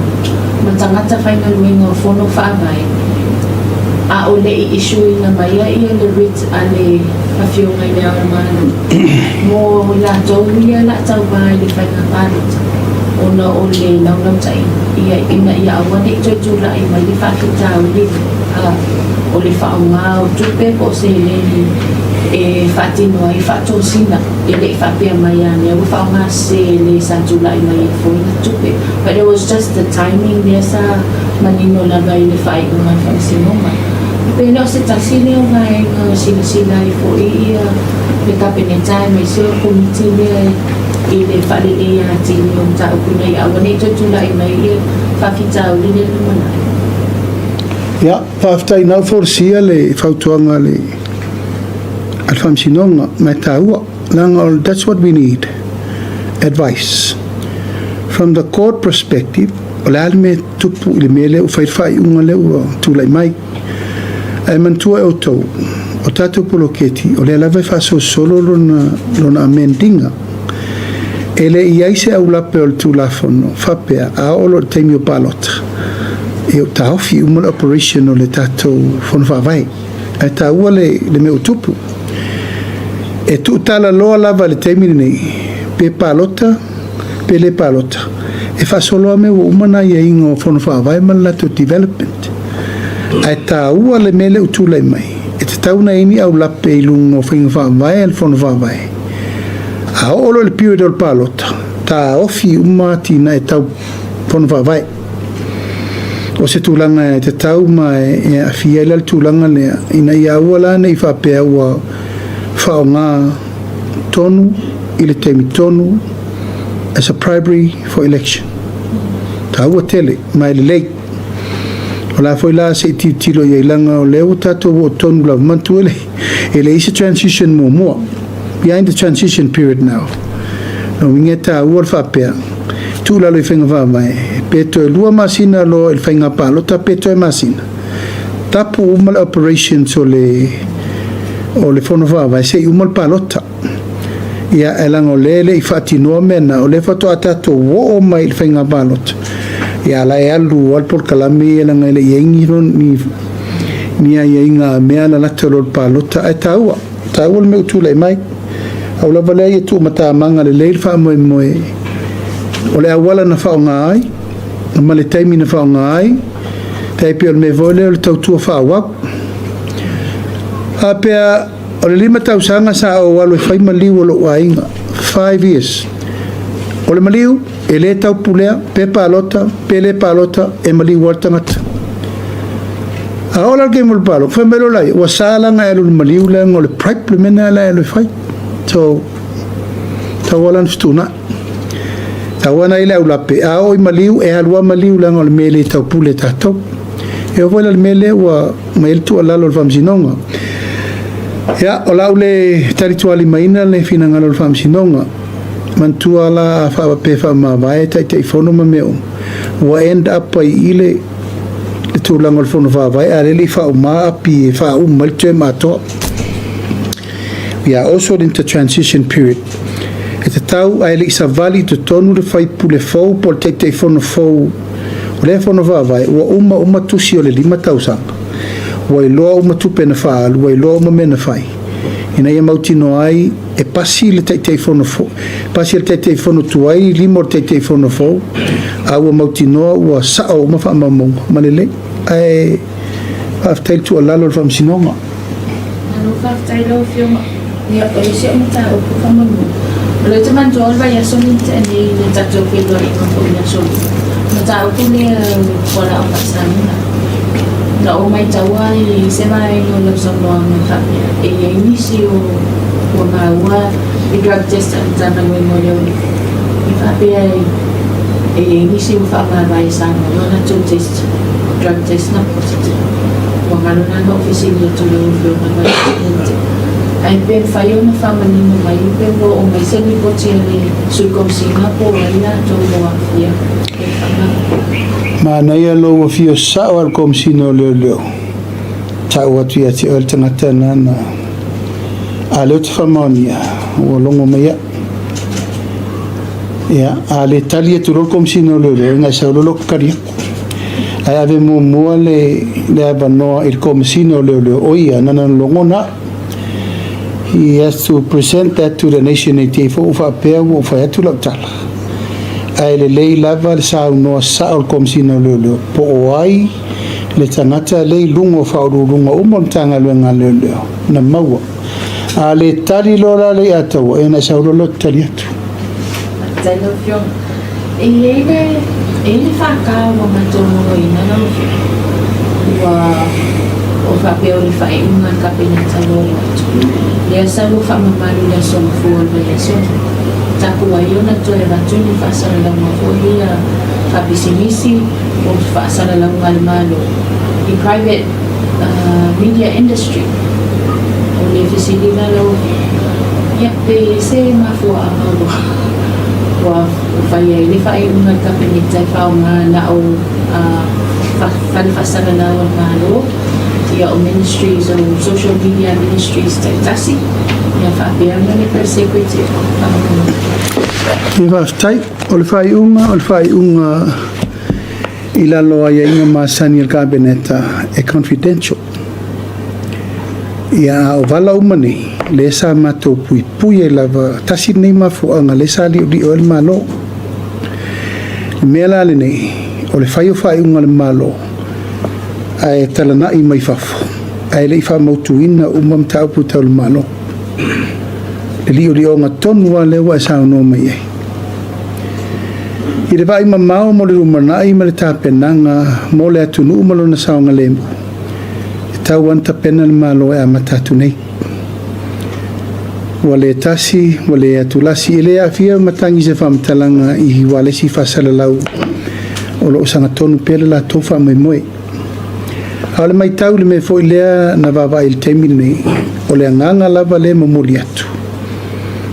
ma tagata faigaluega o Fono Faavae a o le i issue-ina maia le writ a le Afioga i Le Ao o le Malo mo i latou ia o le a tauva i le faiga palota ona o le laulautaiga ia ina ia aua ne i toe tulai mai le faafitauli o le faaaoga o tupe po o seleni e faatino ai faatosina. E le i faapea mai a mea ua faaaoga se le sa tulai mai ai foi le tupe but it was just the timing lea sa manino lava i le faaiuga a le Faamasinoga. Pe le o se tasi lea o vaega o silasila ai foi ia le Kapeneta aemaise o le Komiti lea i le faaleleia atili o mataupu ina ia aua ne i toe tulai mai ia faafitauli lea i le lumanai. Ia, faafetai na folasia le fautuaga a le Faamasinoga, ma e taua, leaga o that's what we need, advice. From the court perspective, o le a le mea e tupu i le mea lea ua fai le faaiuga lea ua tulai mai. Ae manatua e outou, o tatou poloketi, o lea lava e faasolosolo lona amend-iga. E le i ai se aulape o le Tulafono faapea a oo loa i le taimi o palota, e taofi uma le operation o le tatou Fono Faavae. Ae taua le mea ua tupu. E tuutalaloa lava i le taimi lenei, pe palota pe le palota, e faasolo lava mea ua uma ona aiaiga o Fono Faavae ma le latou development. Ae taua le mea lea ua tulai mai, e tatau ona i ai ni aulape i luga o faiga faavae a le Fono Faavae. A oo loa i le period o le palota, taofi uma atinae tau Fono Faavae. O se tulaga e tatau ma e aafia ai la le tulaga lea, ina ia aua la ne i faapea ua faaaoga tonu i le taimi tonu as a bribery for election. Taua tele ma e lelei. O la foi la se i tilotilo i ai leaga o lea ua tatou oo tonu lava. Manatua le e leai se transition muamua. We are in the transition period now. Lona uiga e taua le faapea, tuu i lalo i faiga faavae, pe toe 2 masina loa i le faiga palota pe toe masina, tapu uma le operations o le o le fono faavae se i uma le palota. Ia, ae leaga o lea e le i faatinoa mea na, o lea faatoa tatou oo mai i le faiga palota, ia a la e alu lava le polokalame ia leaga e le i i ai ni, ni, ni aiaiga a mea lalata loa i le palota, ae taua. Taua le mea ua tulai mai. Au lava lea ia tuumatamaga lelei le faamoemoe o le auala na faaaoga ai ma le taimi na faaaoga ai, tai pei o le mea foi lea o le tautua faaauau. A pea o le 5 tausaga sa ou alu e fai maliu o lou aiga, 5 years. O le maliu e le taupulea pe palota pe le palota e maliu lava le tagata. A oo la le taimi o le palota, fai mai loa laia, ua sa la ona e alu i le maliu leaga o le bribe le mea lena la e alu e fai. So, tau lava la ona fetuunai. Tau lava na i le aulape, a oo i maliu, e alu lava maliu leaga o le mea e le taupule e tatou. E oo foi la i le mea lea ua aumai ai le tuualalo a le Faamasinoga. Ia, o le a ou le talitualimaina le finagalo o le Faamasinoga. Manatua la a faapea e faamavae Taitaifono ma mea uma, ua end up ai i i le le tulaga o le Fono Faavae a o lea e le i faauma api e faauma ai le term atoa. We are also in the transition period. E tatau ae le i savali i totonu le faipule fou po o le Taitaifono fou o lea Fono Faavae, ua uma uma tusi o le 5 tausaga, ua iloa uma tupe na faaalu, ua iloa uma mea na fai, ina ia mautinoa ai e pasi le Taitaifono fou, pasi e le Taitaifono tuai lima o le Taitaifono fou, a ua mautinoa ua sao uma faamaumauga ma lelei. Ae faafetai i le tuualalo a le Faamasinoga. Malo faafetai lau Afioga. Ia, o le isi au mataupu faamolemole, o lea ou te manatua o le vaiaso lea na tea nei i le tatou feiloaiga foi i le aso Lua, mataupu lea o fualaau faasaina. Na ou maitaua i se vaega o lau saunoaga faapea e i ai nisi o ua maua i drug test a le Matagaluega o Leoleo e faapea e i ai nisi ua faamavae sa maua latou test, drug test na positive. Ua galo la na ou fesili atu i lau Afioga i le vaiaso lea na tea. Ae pe mafai ona faamanino mai pe ua oo mai se lipoti a le Sui Komesina po o ai latou ua aafia i le faamavae. Manaia lou afio sao a le Komesina o Leoleo. Tau atu ia te oe le tagata nana. A lea ou te faamaonia, ua logo mai au. Ia, a le tali atu loa le Komesina o Leoleo, ina e sau loa lou tali atu. Ae ave muamua le, le avanoa i le Komesina o Leoleo, o ia, nana na logona au. He has to present that to the nation i te i foi ua faapea ua ou fai atu lau tala. Ae lelei lava le saunoa sao o le Komesina o Leoleo, po o ai le tagata lea i luga o faauluuluga uma o le Matagaluega a Leoleo na maua. A le tali loa la le Iataua, ia ona e sau loa lea ou te tali atu. Faafetai lau Afioga. E i ai le, e i ai le FK ua matou mauaina lau Afioga, ua o faapea o le faaiuga a le Kapeneta ua oo atu, lea sa ua faamamalu i le aso Gafua o le vaiaso lea, taku ai ona toe avatu ni faasalalauga foi ia faapisinisi, o faasalalauga a le Malo i private media industry. O le fesili la lau Afioga, ia pe i ai se mafuaaga ua ua fai ai le faaiuga a le Kapeneta e faaaoga na o fale faasalalau a le Malo, ia o ministries o social media ministries taitasi, ia faapea ma le Press Secretary. Faamolemole. Ia faafetai. O le faaiuga, o le faaiuga i lalo o aiaiga masani a le Kapeneta e confidential. Ia, a o vala uma nei, lea sa matou puipui ai lava, tasi lenei mafuaaga lea sa liolio ai le Malo. Le mea la lenei, o le fai o faaiuga a le Malo, ae talanai mai fafo, ae le i faamautuina uma mataupu tau le Malo. Le liolioga tonu lava lea ua e saunoa mai ai. I le vaai mamao mo le lumanai ma le tapenaga mo le atunuu ma lona saogalemu, e tatau lava ona tapena le Malo e amata atu nei. Ua le tasi, ua le atulasi, e le aafia matagi i se faamatalaga i ualesi faasalalau o lo o sagatonu pea le latou faamoemoe. A o le matau i le mea foi lea na vaavaai i le taimi lenei, o le agaga lava lea e momoli atu,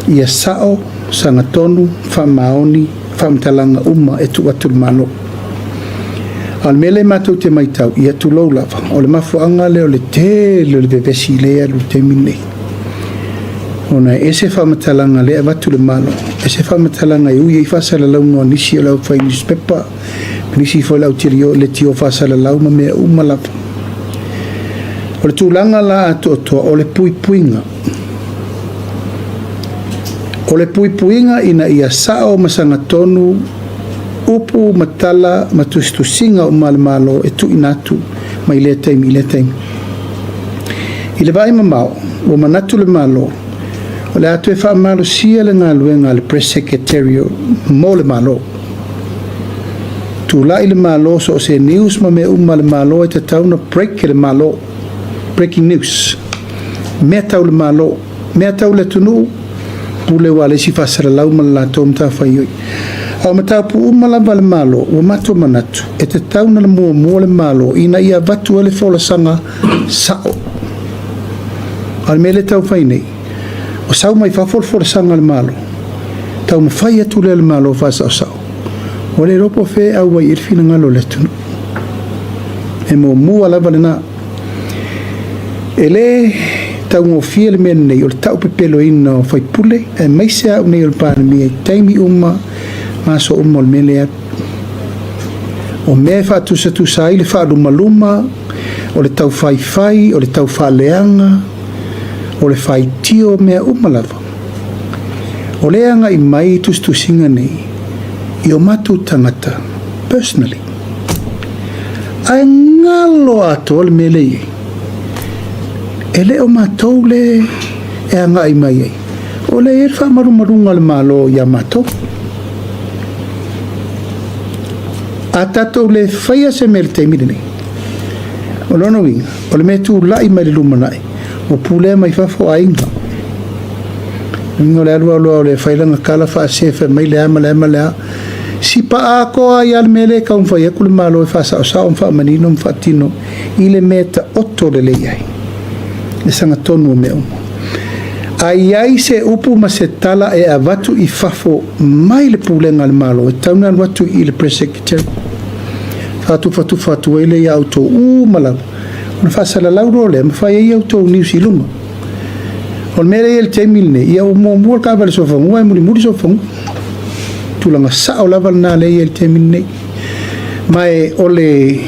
ia sao, sagatonu, faamaoni faamatalaga uma e tuu atu i le Malo. A o le mea lea matou te matau, ia tulou lava, o le mafuaaga lea o le tele o le vevesi lea e alu i le taimi lenei, ona e ese faamatalaga lea e avatu i le Malo, ese faamatalaga e ui ai faasalalauga o nisi o le aufai newspaper, nisi foi o le leitio faasalalau ma mea uma lava. O le tulaga la atoatoa o le puipuiga. O le puipuiga ina ia sao ma sagatonu upu ma tala ma tusitusiga uma a le Malo e tuuina atu mai lea taimi i lea taimi. I le vaai mamao, ua manatu le Malo, o le a toe faamalosia le galuega a le Press Secretary mo le Malo. Tulai le Malo so o se news ma mea uma a le Malo e tatau ona break e le Malo. Breaking news. Mea tau le Malo, mea tau le atunuu, pule ua le isi faasalalau ma le latou matafaioi. A o mataupu uma lava a le Malo, ua matou manatu, e tatau ona muamua le Malo ina ia avatu ai le folasaga sao. A o le mea lea e taumafai nei, o sau mai fafo le folasaga a le Malo, taumafai atu lea le Malo faasaosao, ua le iloa po o fea e auai i ai le finagalo o le atunuu. E muamua lava lena. E le taugofie le mea lenei o le taupepeloina o faipule, aemaise au nei o le Palemia i taimi uma ma aso uma o le mea lea. O mea e faatusatusa ai le faalumaluma, o le taufaifai, o le taufaaleaga, o le faitio, mea uma lava. O lea e agai mai tusitusiga nei i o matou tagata personally. Ae galo atoa le mea lea i ai. E le o matou le e agai mai ai. O lea e i ai le faamalumaluga a le Malo ia matou. A tatou le faia se mea i le taimi lenei, o lona uiga, o le mea tulai mai le lumanai, ua pulea mai fafo aiga. Uiga o le alu alu o le fai lana tala faase fai mai le a ma le a ma le a. Sipa atoa ai lava le mea lea e taumafai atu le Malo e faasaosao ma faamanino ma faatino i le mea taoto lelei ai, le sagatonu o mea uma. A i ai se upu ma se tala e avatu i fafo mai le pulega a le Malo, e tatau ona alu atu i le Press Secretary. Faatufatufa atu ai lea ia outou uma lava, ona faasalalau loa lea ma fai ai outou news i luga. O le mea lea i le taimi lenei, ia ua muamua le taavale sofanua e mulimuli sofanua. Tulaga sao lava lena lea i le taimi lenei. Ma e o le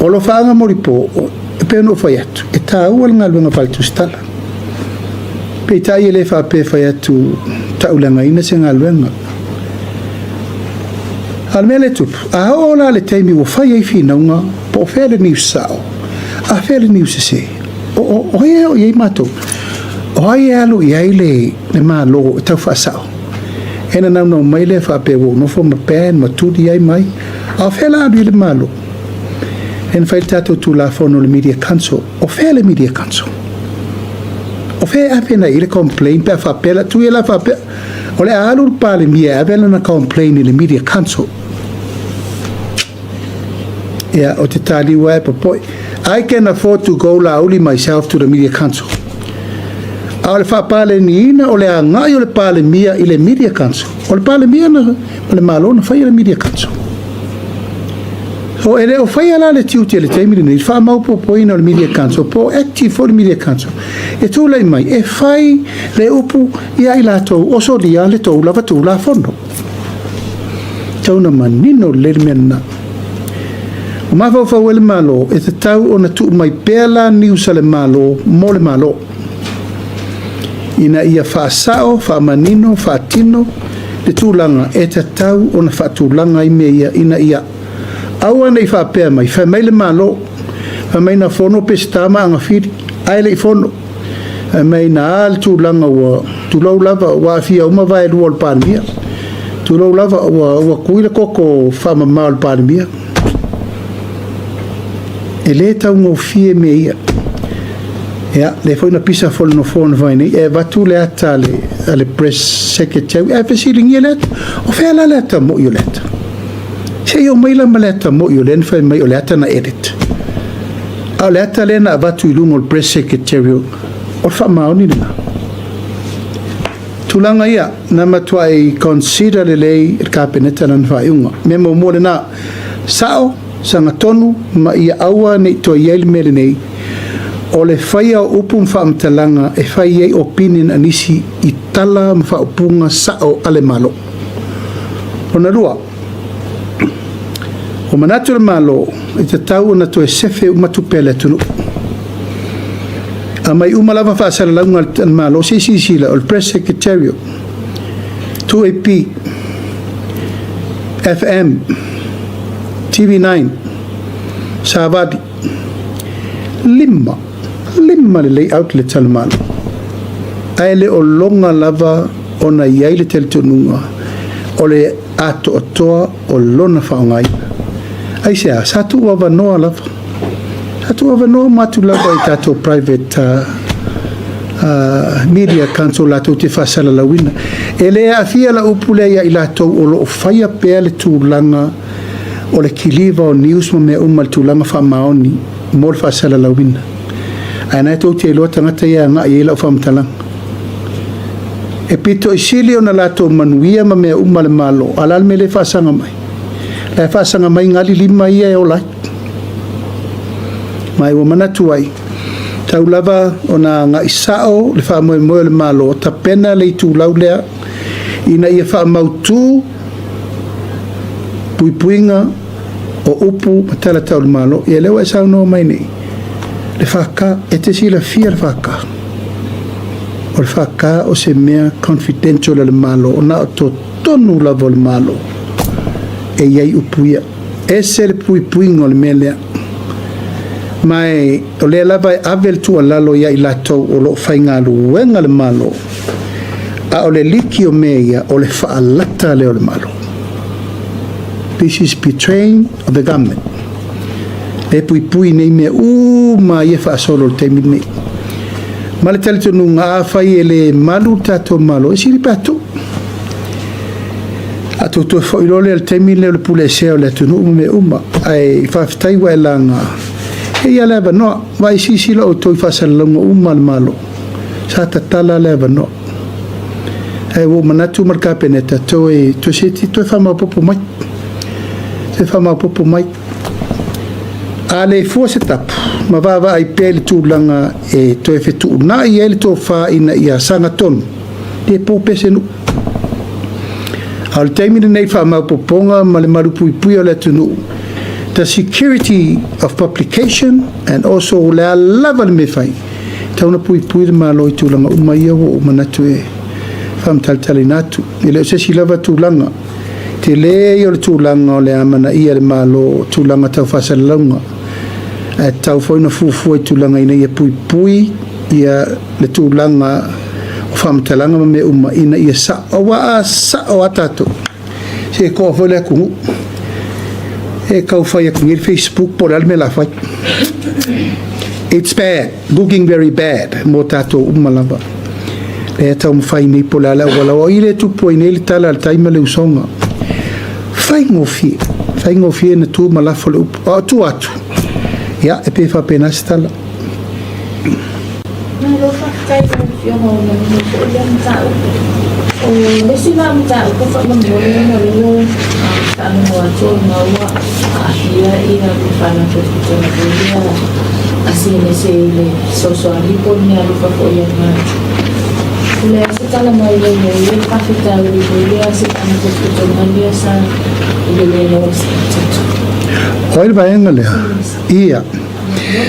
alofaaga molipo, e pei ona ou fai atu, e taua le galuega faaletusitala. Peitai e le faapea fai atu tauleagaina se galuega. A o le mea lea e tupu, a oo la le taimi ua fai ai finauga, po o fea le niu sao, a fea le niu sese, o ai e oo i ai matou? O ai e alu i ai le Malo e tau faasao? E nanaunau mai lea faapea ua ou nofo ma ban ma tuli ai mai. A o fea la alu i le Malo? E na fai le tatou Tulafono o le Media Council. O fea le Media Council? O fea e ave nei i le complaint pe a faapea la tui e la faapea o le a alu le Palemia e ave lana complaint i le Media Council. Ia, o te taliu ai popoi. I can afford to go lauli myself to the Media Council. A o le faapaleniina o le agai o le Palemia i le Media Council. O le Palemia na, o le Malo na faia le Media Council. So e le o faia la le tiute i le taimi lenei, le faamaopoopoina o le Media Council, po o active foi le Media Council. E tulai mai, e fai le upu ia i latou o solia le tou lava Tulafono. Tau na manino lelei le mea lena. O mafaufau ai le Malo, e tatau ona tuu mai pea la news a le Malo mo le Malo. Ina ia faasao, faamanino, faatino le tulaga e tatau ona faatulaga ai mea ia, ina ia aua ne i faapea mai, fai mai le Malo, fai mai na fono Peseta ma Agafili, ae le i fono. Fai mai na a le tulaga ua tulou lava, ua aafia uma vaelua o le Palemia. Tulou lava, ua, ua kui le koko faamama o le Palemia. E lē taugofie mea ia. Ia, lea foi na pisa foi le nofoa na fai nei, e avatu le ata a le, a le press secretary, ae fesiligia le ata, o fea la le ata mo'i o le ata? Se i omai la ma le ata mo'i o lea na fai mai o le ata na edit. A o le ata lea na avatu i luga o le press secretary, o le faamaoni lena. Tulaga ia, na matuai consider lelei e le Kapeneta lana faaiuga. Mea muamua lena, sa'o, sagatonu ma ia aua ne i toe i ai le mea lenei, o le faia o upu ma faamatalaga e fai ai opinion a nisi i tala ma faaupuga sa'o a le Malo. Lona lua, ua manatu le Malo e tatau ona toe sefe uma tupe a le atunuu. Aumai uma lava faasalalauga a le Malo, se i silasila, o le Press Secretariat, 2AP, FM, TV9, Savali, 5, 5 lelei outlets a le Malo. Ae le o loga lava ona i ai le talitonuga o le atoatoa o lona faaaogaina. Aisea? Sa tuu avanoa lava. Sa tuu avanoa uma atu lava i tatou private media council latou te faasalalauina. E le aafia la upu lea ia i latou o lo o faia pea le tulaga o le kiliva o news ma mea uma i le tulaga faamaoni mo le faasalalauina. Ae na e tou te iloa tagata ia e agai i ai lau faamatalaga. E pito i sili ona latou manuia ma mea uma a le Malo, a o le a le mea lea e faasaga mai? La e faasaga mai gali lima ia e ola ai. Ma ua manatu ai, tau lava ona agai sa'o le faamoemoe o le Malo, tapena le itulau lea ina ia faamautu puipuiga o upu ma tala tau le Malo. Ia lea ua e saunoa mai nei, le FK, e te silafia le FK. O le FK o se mea confidential a le Malo, ona o totonu lava o le Malo e i ai upu ia. Ese le puipuiga o le mea lea. Ma e o lea lava e ave le tuualalo ia i latou o lo o faigaluega le Malo, a o le liki o mea ia, o le faalata lea o le Malo. This is betraying of the government. E puipui nei mea uma ia faasolo i le taimi lenei. Ma le talitonuga, afai e le malu le tatou Malo, e sili pe a tuu. A tou toe foi loa lea i le taimi lea o le puleesea o le atunuu ma mea uma. Ae faafetai ua e laga. E ia le avanoa. Vaai silasila outou i faasalalauga uma a le Malo. Sa tatala le avanoa. Ae ua ou manatu ma le Kapeneta, toe, toe seti, toe faamaopoopo mai. Toe faamaopoopo mai. A le fua se tapu, ma vaavaai pea i le tulaga e toe fetuunai ai le tofa ina ia sagatonu, le po pea se nuu. A o le taimi lenei faamaopoopoga ma le malupuipuia o le atunuu, the security of publication and also o le a lava le mea fai, tau na puipui le Malo i tulaga uma ia ua ou manatu e faamatalatalaina atu. E le o se isi lava tulaga, tele ia o le tulaga o le amanaia e le Malo o tulaga tau faasalalauga, ae tatau foi ona fuafua i tulaga ina ia puipui ia le tulaga o faamatalaga ma mea uma ina ia sa'o. Aua a sa'o a tatou, se toa foi le atunuu. E tau fai atu nei le Facebook po o le a le mea o le a fai. It's bad, looking very bad mo tatou uma lava. Lea e taumafai nei po o le a le auala. O ai lea e tupu ai nei le tala a le tai ma le usoga. Faigofie, faigofie na tu ma lafo le upu. A o tua atu, ia, e pei e faapena se tala. Malo faafetai i lau Afioga ua manino foi lea mataupu. O le isi la mataupu faamolemole ona o lea ua faalogo atu ona ua aafia le Faalapotopotoga foi lea a CNSA i le fesoasoani po o le meaalofa foi a le Malo. O le a se tala mai lau i le faafitauli foi lea se Faalapotopotoga lea sa i le le loa o se tatou. O ai le vaega lea? Ia.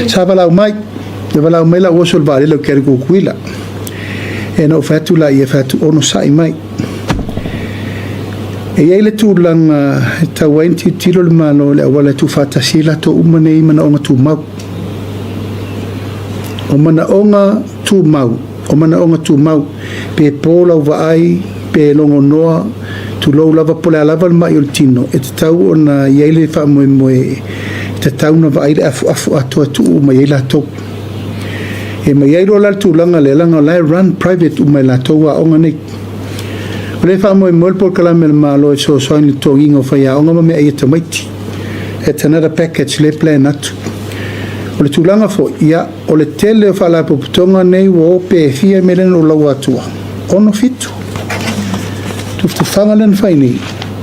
Sa valaau mai. Na valaau mai lau oso i le vaalele o Kerry Kukuila. E na ou fai atu la ia, fai atu onosai mai. E i ai le tulaga e tatau ai ona tilotilo le Malo i le auala e tuufaatasi ai latou uma nei i manaoga tumau. O manaoga tumau, o manaoga tumau, pe po lau vaai, pe logonoa, Tulou lava po o le a lava le ma'i o le tino, e tatau ona i ai le faamoemoe e tatau ona vaai le afuafu atoa e tuu uma i ai latou. E ma i ai loa la le tulaga lea, leaga o la e run private uma e latou aoga nei. O lea e faamoemoe le polokalame a le Malo e fesoasoani i le totogiina o faiaoga ma meaai a tamaiti. It's another package lea e plan atu. O le tulaga foi, ia, o le tele o faalapotopotoga nei ua o pe fia mea lea na ou laua atua, 6, 7. Tufatufaga lea na fai nei,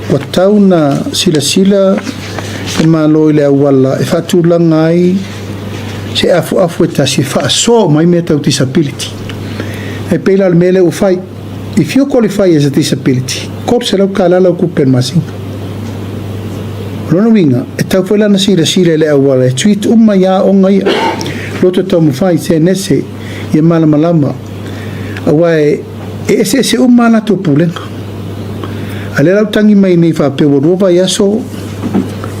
ua tau na silasila le Malo i le auala e faatulaga ai se afuafu e tasi e faasoa uma ai mea tau disability. E pei la o le mea lea ua fai, if you qualify as a disability, $300 lau tupe i le masina. O lona uiga, e tau foi la ona silasila i le auala e treat uma ai aoga ia, loto taumafai, senese, ia malamalama, aua e eseese uma a latou pulega. A o lea la ua tagi mai nei faapea ua 2 vaiaso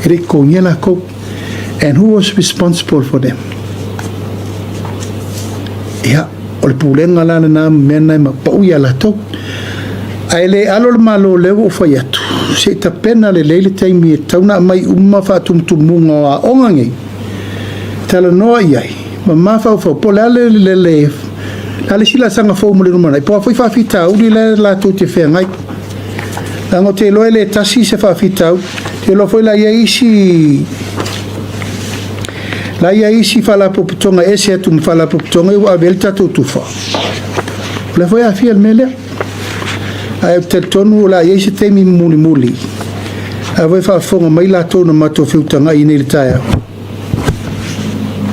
e le i totogia latou. And who was responsible for them? Ia, o le pulega la lena ma mea na e mapau ia latou. Ae le alo le Malo lea ua ou fai atu, se i tapena lelei le taimi e tatau ona aumai uma faatumutumuga o aoga nei, talanoa i ai, ma mafaufau, po o le a le, le, le, a le isi laasaga fou mo le lumanai, po o a foi faafitauli la latou te feagai. Leaga ou te iloa e le tasi se faafitauli. Ou te iloa foi la i ai isi la i ai isi faalapotopotoga ese atu ma faalapotopotoga ia ua ave ai le tatou tufa. O lea foi e aafia le mea lea. Ae ou te talitonu o le a i ai se taimi mulimuli. A foi e faafofoga mai latou na matou feutagai nei i le taeao.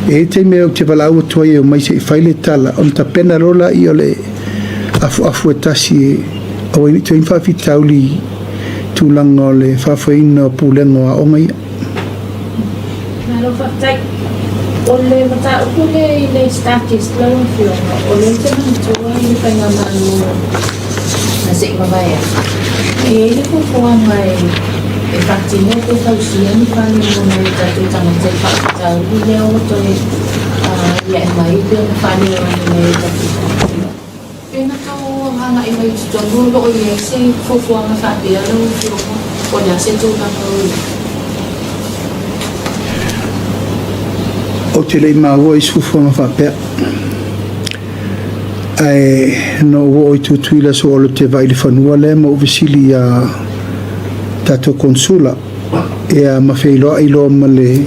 E i ai taimi ou te valaau atu ai e omai se i fai le tala, ona tapena loa lea o le afuafu e tasi e aua ai ne i toe i ai ni faafitauli i tulaga o le faafoeina o pulega o aoga ia. Malo faafetai. O le mataupu lea i le StarKist lau Afioga, o lea ou te manatua i le faigamalo na se i mavae atu, e i ai le fuafuaga e faatino pe fausia ni fale mo nai o tatou tagata i faafitauli lea ua toe aliae mai pei ona faaleo e nai o tatou tagata. Pe na tou agai mai i totonu o lo o i ai se fuafuaga faapea lau Afioga, po o le a se tulaga o i ai? Ou te le i maua i se fuafuaga faapea. Ae na ou oo i Tutuila so o te vaai i le fanua lea ma ou fesili iā tatou Konesula ia ma feiloai loa ma le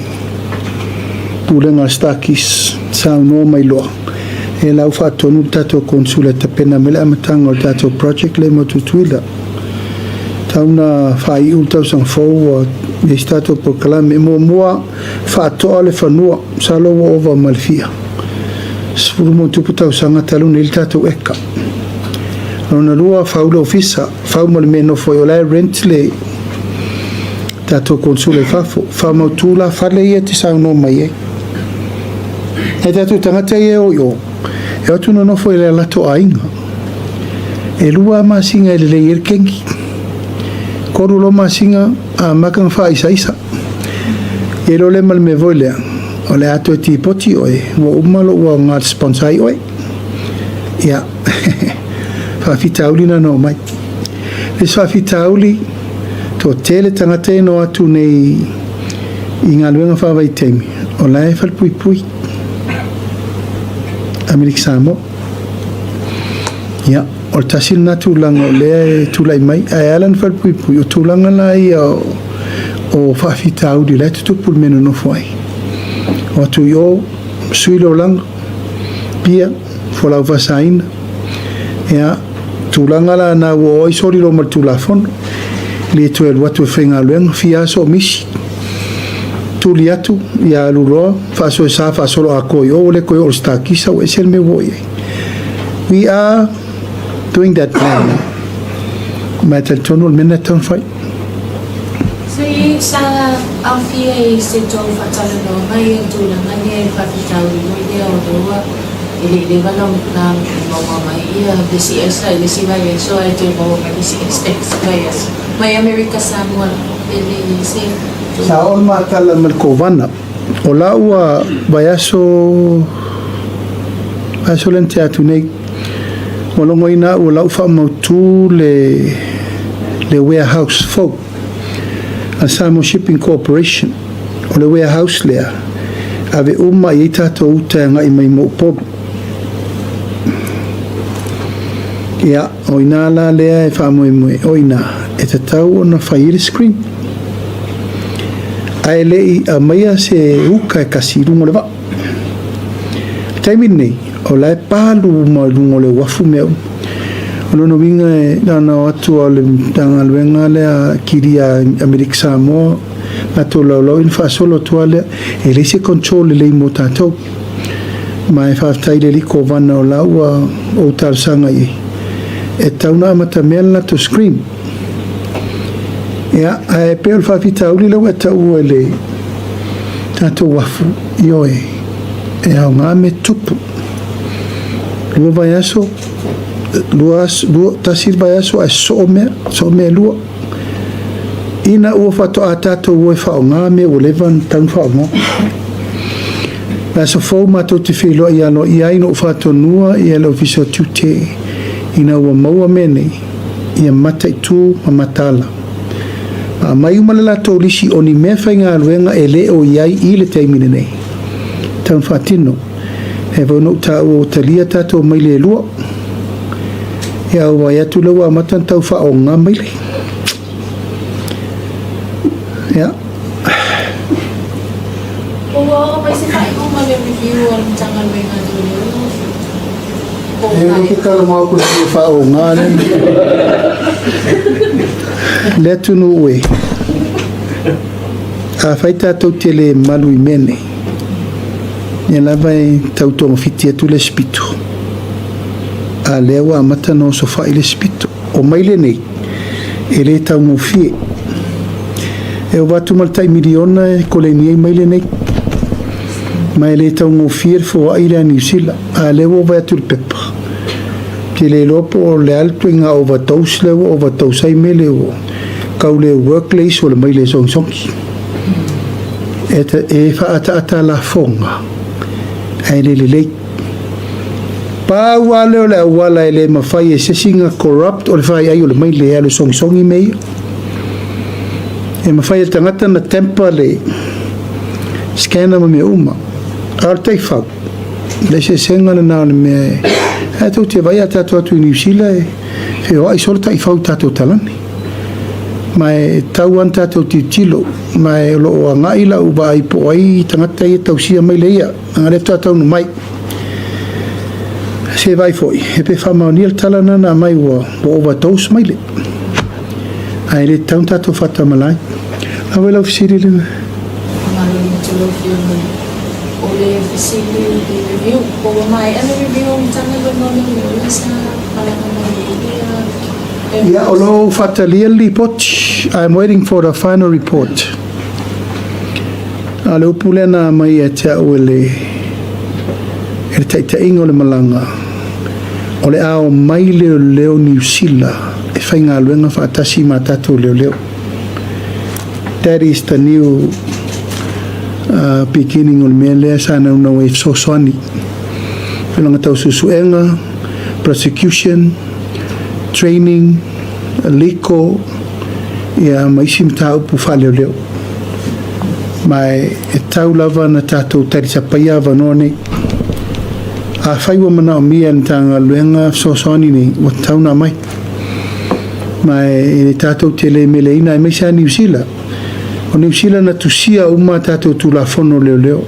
Pulega a le StarKist, saunoa mai loa e la ua faatonu le tatou Konesula e tapena mai le amataga o le tatou project lea mo Tutuila. Tau na faaiu le tausaga fou ua i ai se tatou polokalame. Muamua faatoa le fanua, masalo ua ova ma le fia 10+ tausaga talu nei le tatou eka. Lona lua, fau le ofisa, fau ma le mea e nofo ai, o la e rent le tatou konesula i fafo. Faamautu la fale ia e te saunoa mai ai. Nai tatou tagata ia e o i o, e o atu nonofo i le latou aiga. E 2 lava masina e lelei ai le kegi. 3 loa masina, amata ona faaisaisa. Ia iloa lea ma le mea foi lea, o le a toe tipoti oe, ua uma lou aoga e sponsor ai oe. Ia, faafitauli na na omai. Le isi faafitauli, toatele tagata ia na o atu nei i galuega faavaitaimi, o la e falepuipui. Amerika Samoa. Ia, o le tasi lena tulaga o lea e tulai mai. Ae ala ona falepuipui, o tulaga la ia o faafitauli la e tutupu i le mea e nonofo ai. O atu i o, sui le olaga, pia, folau faasaina. Ia, tulaga la na ua o ai soli loa ma le Tulafono. Le toe alu atu e faigaluega, fia aso o misi. Tuli atu, ia alu loa, faasoesa faasolo atoa i o, ua le toe oo i le StarKist, ua ese le mea ua oo i ai. We are doing that plan now. Ma e talitonu o le mea lena e tatau ona fai. Se sa aofia i se tou faatalanoaga ia tulaga lea i le faafitauli foi lea o lea ua e le i leva na maua mai ia le isi aisa i le isi vaiaso ae toe maua mai le isi aisa i le isi vaiaso mai Amerika Samoa lava e le i ai se Sa oo le matala ma le kovana. O la ua vaiaso vaiaso lea na tea atu nei, ua logoina au o la ua faamautu le le warehouse fou a Samoa Shipping Corporation. O le warehouse lea, ave uma i ai tatou uta e agai mai mo Upolu. Ia, o ina la lea e faamoemoe, o ina e tatau ona fai ai le screen. Ae le i aumaia se uka e kasi i luga o le vaa. I le taimi lenei, o la e palu uma i luga o le uafu mea uma. O lona uiga e na ona o atu lava o le Matagaluega lea Kilia Amerika Samoa latou laulau ona faasolo atu lava lea. E leai se control lelei mo tatou. Ma e faafetai i le alii Kovana o la ua ou talosaga i ai, e tatau ona amatamea le latou screen. Ia, ae pei o le faafitauli lea ua e taua i le tatou uafu, ioe, e aoga mea tupu. 2 vaiaso, 2 aso, 1 le vaiaso ae soo mea, soo mea e 2. Ina ua faatoa tatou o e faaaoga mea ua leva ona tatau ona faaaoga. Le aso fou matou te feiloai aloaia ai na ou faatonuina le Ofisa o Tiute ina ua maua mea nei, ia mataitu ma mataala. Ma aumai uma le latou lisi o ni mea faigaluega e le o i ai i le taimi lenei. Tatau ona faatino. E foi ona ou taua ua talia tatou maile e 2. Ia ua vaai atu lea ua amata ona tau faaoga maile. Ia. Ua oo mai se faaiuga le review a le Matagaluega a Leoleo lau Afioga? Po o E le ke talanoa atu i le faaoga lea. Le atunuu e, afai tatou te le malu i mea nei, ia lava e tau togafiti atu le isi pito. A lea ua amata ona osofai le isi pito. O maile nei, e le taugofie. E ova atu ma le tai miliona e koleni ai maile nei. Ma e le taugofie le foai lea a Niu Sila. A lea ua vaai atu i le pepa. Ou te le iloa po o le a le ituaiga overdose lea ua overdose ai mele ua tau le work le isu o le maile e sogisogi. E faaataata lafoga ae le lelei. Pau lava lea o le auala e le mafai e se isi ona corrupt o le faiai o le maile e alu e sogisogi mea ia. E mafai e le tagata ona tamper le scanner ma mea uma. A o le taifau, le eseesega lena o le mea e... Ae tou te vaai a tatou atu i Niu Sila e feoai solo taifau i tatou talane. Ma e tatau lava ona tatou tilotilo. Ma e o lo o agai lau vaai po o ai tagata ia e tausia maile ia. Leaga lea faatoa taunuu mai. Se vaai foi, e pe faamaonia le tala lena na aumai ua overdose maile. Ae le tatau ona tatou faatamala ai. A ua lau fesili lena. Faamalo atu lau Afioga. O le fesili i le review, po ua maea le review o Matagaluega o Leoleo lea sa malaga mai ai ia Ia, o lo o faatalia le lipoti. I am waiting for the final report. A o le upu lea na aumai ia te au e le e le taitaiga o le malaga, o le a omai leoleo Niu Sila e faigaluega faatasi ma tatou leoleo. That is the new beginning o le mea lea sa naunau ai e fesoasoani. Tulaga tau suesuega, prosecution, training, legal, ia ma isi mataupu faaleoleo. Ma e tatau lava ona tatou talisapaia avanoa nei. Afai ua manaomia e le Matagaluega fesoasoani nei, ua tatau ona aumai. Ma e le tatou te le meleina aemaise lava Niu Sila. O Niu Sila na tusia uma a tatou Tulafono Leoleo.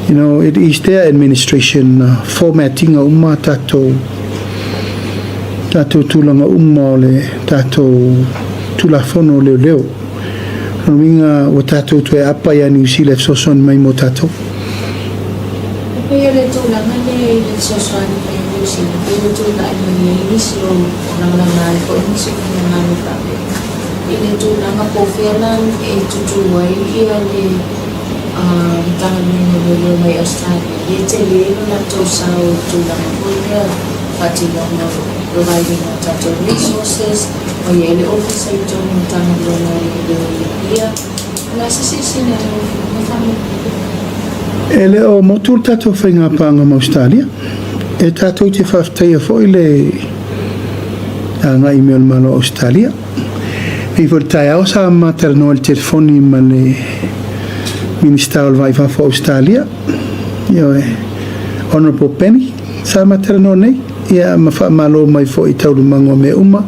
You know, it is their administration na format-ina uma a tatou tatou tulaga uma o le tatou Tulafono Leoleo. O lona uiga ua tatou toe apa ia Niu Sila e fesoasoani mai mo tatou. E pei o le tulaga lea i le fesoasoani mai a Niu Sila, pei ua tulai mai ai nisi o lagalaga ai foi nisi o finagalo faapea i le tulaga po o fea la e tutū ai ia le Matagaluega o Leoleo mai Australia, le tele lo latou sao i le tulaga foi lea faatinoga o providing o tatou resources, ma i ai le ofisa i totonu o Matagaluega o Leoleo i Apia. O le a se silasila a lau Afioga faamolemole? E le o motu le tatou faigapaaga ma Ausetalia. E tatou te faafetaia foi le agai mai o le Malo o Ausetalia. Nei foi i le taeao sa ma talanoa i le telefoni ma le Minisita o le Va i Fafo o Ausetalia, ioe, Honourable Penny, sa ma talanoa nei, ia ma faamalo mai foi i taualumaga o mea uma,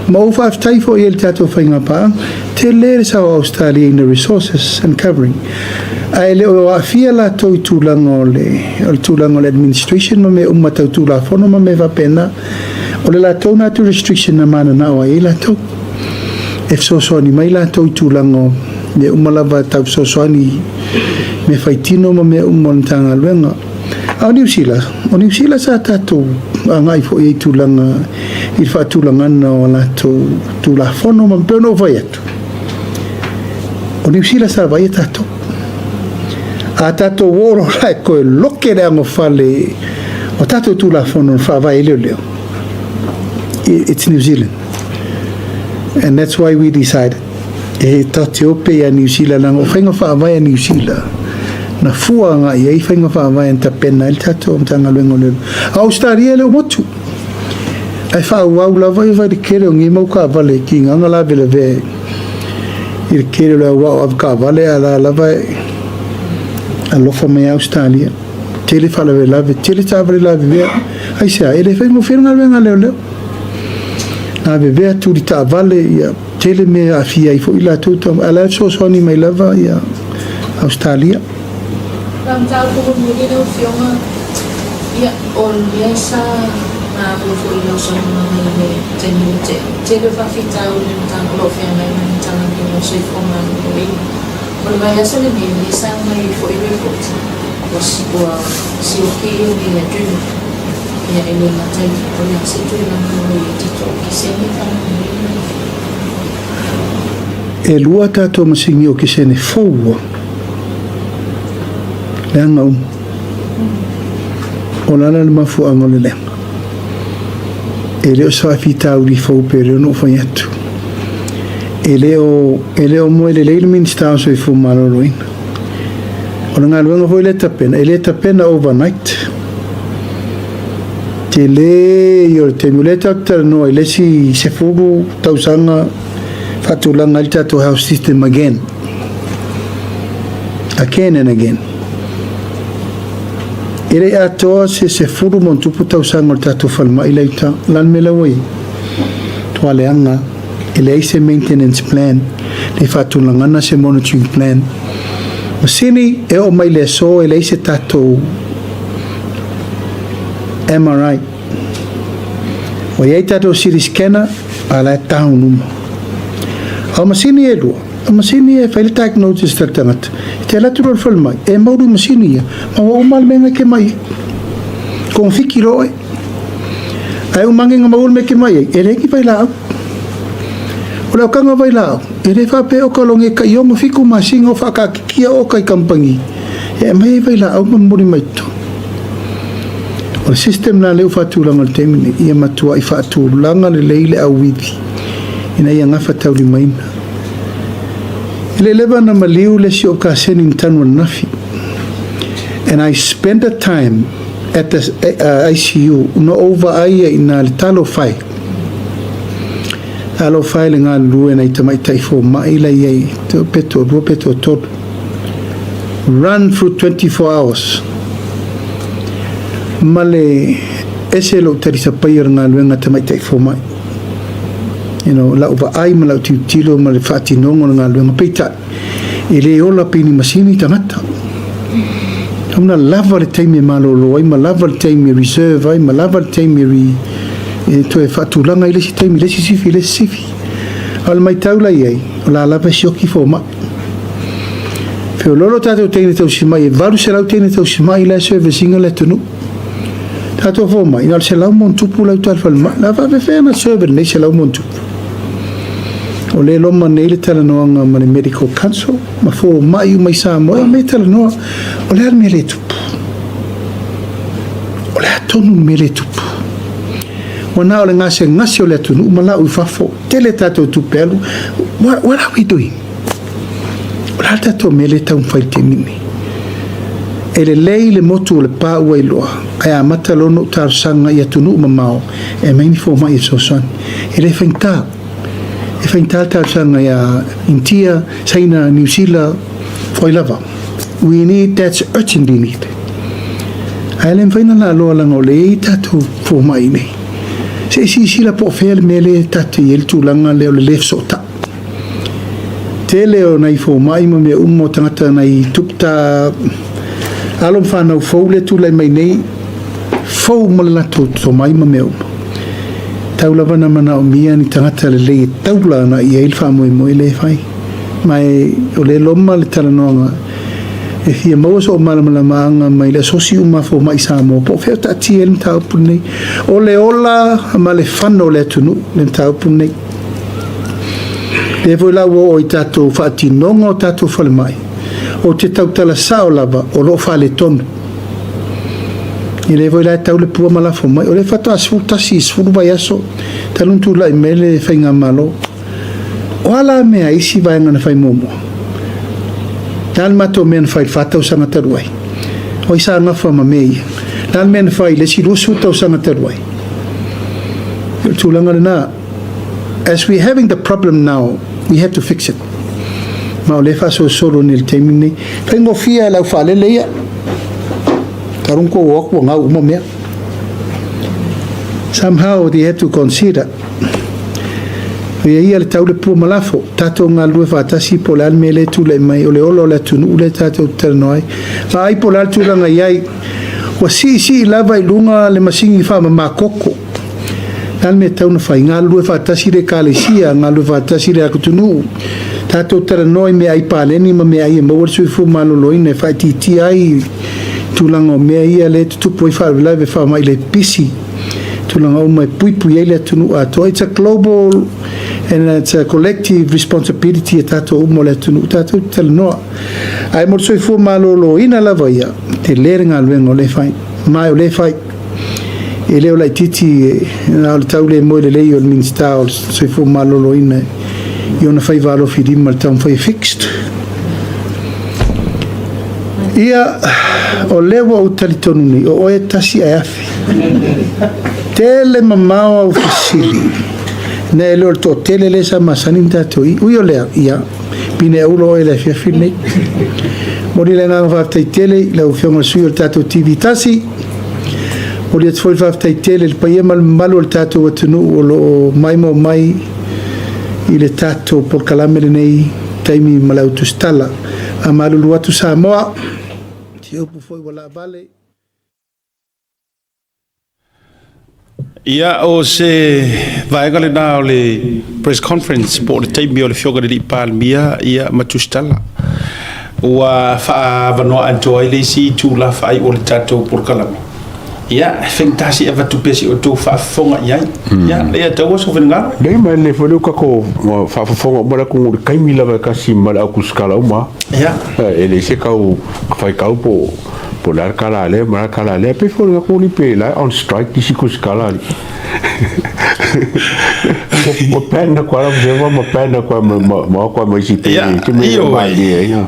ma ou faafetai foi i ai i le tatou faiga paaga. Tele le sao o Ausetalia in the resources and covering, ae le o aafia latou i tulaga o le, o le tulaga o le administration ma mea uma tau Tulafono ma mea faapena. O le latou na jurisdiction na mananao ai latou. E fesoasoani mai latou i tulaga o mea uma lava tau fesoasoani mea faitino ma mea uma o le Matagaluega. A o Niu Sila, o Niu Sila sa tatou agai foi i tulaga i le faatulagaga o latou Tulafono ma pei ona ou fai atu. O Niu Sila sa vaaia tatou. A tatou o loa la e toe loke le anofale o tatou Tulafono na faavae ai leoleo, it's New Zealand. And that's why we decided e tatou te ope ia Niu Sila leaga o faiga faavae a Niu Sila na fua agai ai faiga faavae na tapena ai le tatou Matagaluega o Leoleo. A o Ausetalia e le o motu. Ae faaauau lava ia vai le tele o nei mau taavale tigaga lavelavea i le tele o le auao avetaavale a la lava e alofa mai Ausetalia. Tele faalavelave, tele taavale lavevea. Aisea? E le faigofie le galuega a leoleo. Lavevea, tuli taavale, ia tele mea e aafia ai foi latou, a o la e fesoasoani mai lava ia Ausetalia. La mataupu mulimuli lau Afioga, ia, o lea sa maua foi i lau saunoaga i le taimi ua tea, tele o faafitauli o lo o feagai ma le Matagaluega o le Soifua Maloloina. O le vaiaso lenei, o lea sa aumai ai foi report ua sioki le adrenal, ia e le gata i lea, o le a se tulaga o lo o i ai tatou okesene faamolemole lau Afioga? E lua tatou masini okesene fou ua leaga uma. O le ala le mafuaaga o le leaga. E le o se faafitauli fou pei o lea na ou fai atu. E le o, e le o moe lelei le Minisita o Soifua Maloloina. O le galuega foi lea e tapena, e le tapena overnight. Tele ia o le taimi, o lea tatou te talanoa i le isi 10 tausaga faatulaga ai le tatou health system again. Again and again. E le i atoa se 10+ tausaga o le tatou falemai la i uta. O le a le mea la ua i ai? Matua leaga. E leai se maintenance plan, le faatulagana se monitoring plan. Masini e oo mai le aso e leai se tatou MRI. Ua i ai tatou CT scanner, a la e down uma. A o masini e lua, o masini e fai le diagnosis a le tagata. E te alu atu loa i le falemai, e maulu i masini ia, ma ua uma le mea na e mai ai. Kogafiti loa oe. Ae uma ane na maua le mea e te mai ai, e leai ni vailaau. O le aokaga vailaau, e le faapea o ka logi e tai 6, 7 masina o faataatitia oka i kamupani e aumai ai vailaau ma momoli mai totonu. O le system la lea ua faatulaga i le taimi nei, ia matuai faatulaga lelei le auivi ina ia gafataulimaina. E le leva na maliu le isi o kaseni na tanu ananafi. And I spent a time at the ICU na ou vaai ai ina le talofa e. Talofa e le galulue nai tamaitai fomai la i ai pe toalua pe toatolu. Run through 24 hours. Ma le ese lou talisapaia o le galuega a tamaitai fomai. You know, lau vaai ma lau tilotilo ma le faatinoga o le galuega. Peitai, e le ola pei ni masini tagata. Ona lava le taimi e malolo ai, ma lava le taimi e reserve ai, ma lava le taimi e, re, e toe faatulaga i le isi taimi, le isi sifi, le isi sifi. A o le maitau la i ai, o la lava e sioki fomai. Feoloolo tatou teine tausimai, e 800 teine tausimai la e service ina le atunuu. Tatou fomai, na o le 100+ la i uta i le falemai. La faafefea ona serve lenei 100+. O lea e loma nei le talanoaga ma le Medical Council ma fomai uma i Samoa e omai e talanoa. O le a le mea lea e tupu? O le a tonu le mea lea e tupu? Ua na o le gasegase o le atunuu ma lau i fafo. Tele tatou tupe alu. What are we doing? O le a le tatou mea lea e taumafai i le taimi lenei? E lelei le motu o le pa ua iloa. Ae amata loa ona ou talosaga i atunuu mamao e aumai ni fomai e fesoasoani. E le faigata. E faigata le talosaga ia Initia, Saina, Niu Sila, o ai lava. We need, that's urgently need. Ae le mafai ona laaloa leaga o lea e i ai tatou fomai i inei. Se i silasila po o fea le mea lea tatou te i ai le tulaga lea o le le fesootai. Tele o nai fomai ma mea uma o tagata nai tupta alo ma fanau fou lea tulai mai nei, fou ma le latou tomai ma mea uma. Tau lava na manaomia ni tagata lelei e taula agai i ai le faamoemoe lea e fai. Ma e o lea e loma le talanoaga e fia maua sou malamalamaaga mai le asosi uma a fomai Samoa po o fea o taatia ai le mataupu lenei. O le ola ma le fano o le atunuu le mataupu lenei. Lea foi la ua oo i tatou faatinoga o tatou falemai, ou te tautala sao lava o lo o faaletonu. Ia lea foi la e tau le pua ma lafo mai. O lea faatoa 11 i 10 vaiaso talu ona tulai mai le faigamalo. O a la mea a isi vaega na fai muamua? Le a le matou mea na fai i le fa tausaga talu ai? O ai sa gafa ma mea ia? Le a le mea na fai i le isi 20 tausaga talu ai? O le tulaga lena. As we having the problem now, we have to fix it. Ma o lea e faasolosolo nei i le taimi lenei. Faigofie lava e le aufaalele ia. Talu ona tou o atu ua gau uma mea. Somehow they have to consider. Ia ia le tau le pua ma lafo. Tatou galulue faatasi po o le a le mea lea e tulai mai, o le ola o le atunuu lea tatou te talanoa ai. Vaai po o le a le tulaga i ai. Ua siisii lava i luga le masini faamama koko. Le a le mea e tatau ona fai? Galulue faatasi le Ekalesia, galulue faatasi le atunuu. Tatou talanoa i meaai paleni ma meaai e maua le soifua maloloina e faaitiitia ai tulaga o mea ia lea e tutupu ai faalavelave faamai le pipisi, tulaga uma e puipui ai le atunuu atoa. It's a global and it's a collective responsibility a tatou uma o le atunuu, tatou te talanoa. Ae mo le soifua maloloina lava ia, tele le galuega o lea e fai, ma o lea e fai. E le o laitiiti na o le tau le moe lelei o le Minisita o le Soifua Maloloina i ona faiva alofilima i le taumafai e fixed. Ia, o lea ua ou talitonu nei, o oe e tasi ae afe. Tele mamao au fesili. Nei e le o le toatele lea sa masani ona tatou i. Ui o lea, ia, pine auro oe i le afiafi lenei. Momoli le agaga faafetai tele i lau Afioga i le sui o le tatou TV tasi. Momoli atu foi le faafetai tele i le paia ma le mamalu o le tatou atunuu o lo o maimoa mai i le tatou polokalame lenei taimi ma le autusitala. Faamalulu atu Samoa, se upu foi ua laavale. Ia, o se vaega lena o le press conference po o le taimi o le Afioga i le Palemia ia ma tusitala. Ua faaavanoa atoa ai le isi itula faaiu o le tatou polokalame. Ia, e faigata se i avatu pea se i outou faafofoga i ai. Ia, lea taua sou finagalo. Nei ma le foi lea ua tatou faafofoga uma le atunuu i le taimi lava e tasi ma le au tusitala uma. Ia. E leai se tau faitau po o le a le tala a lea ma le a le tala a lea. E pei foi o le atunuu pe la e on strike isi tusitala alii. Ua ban atu lava lau ma ban atu ma o atu ma isi pe te mea e malie ai.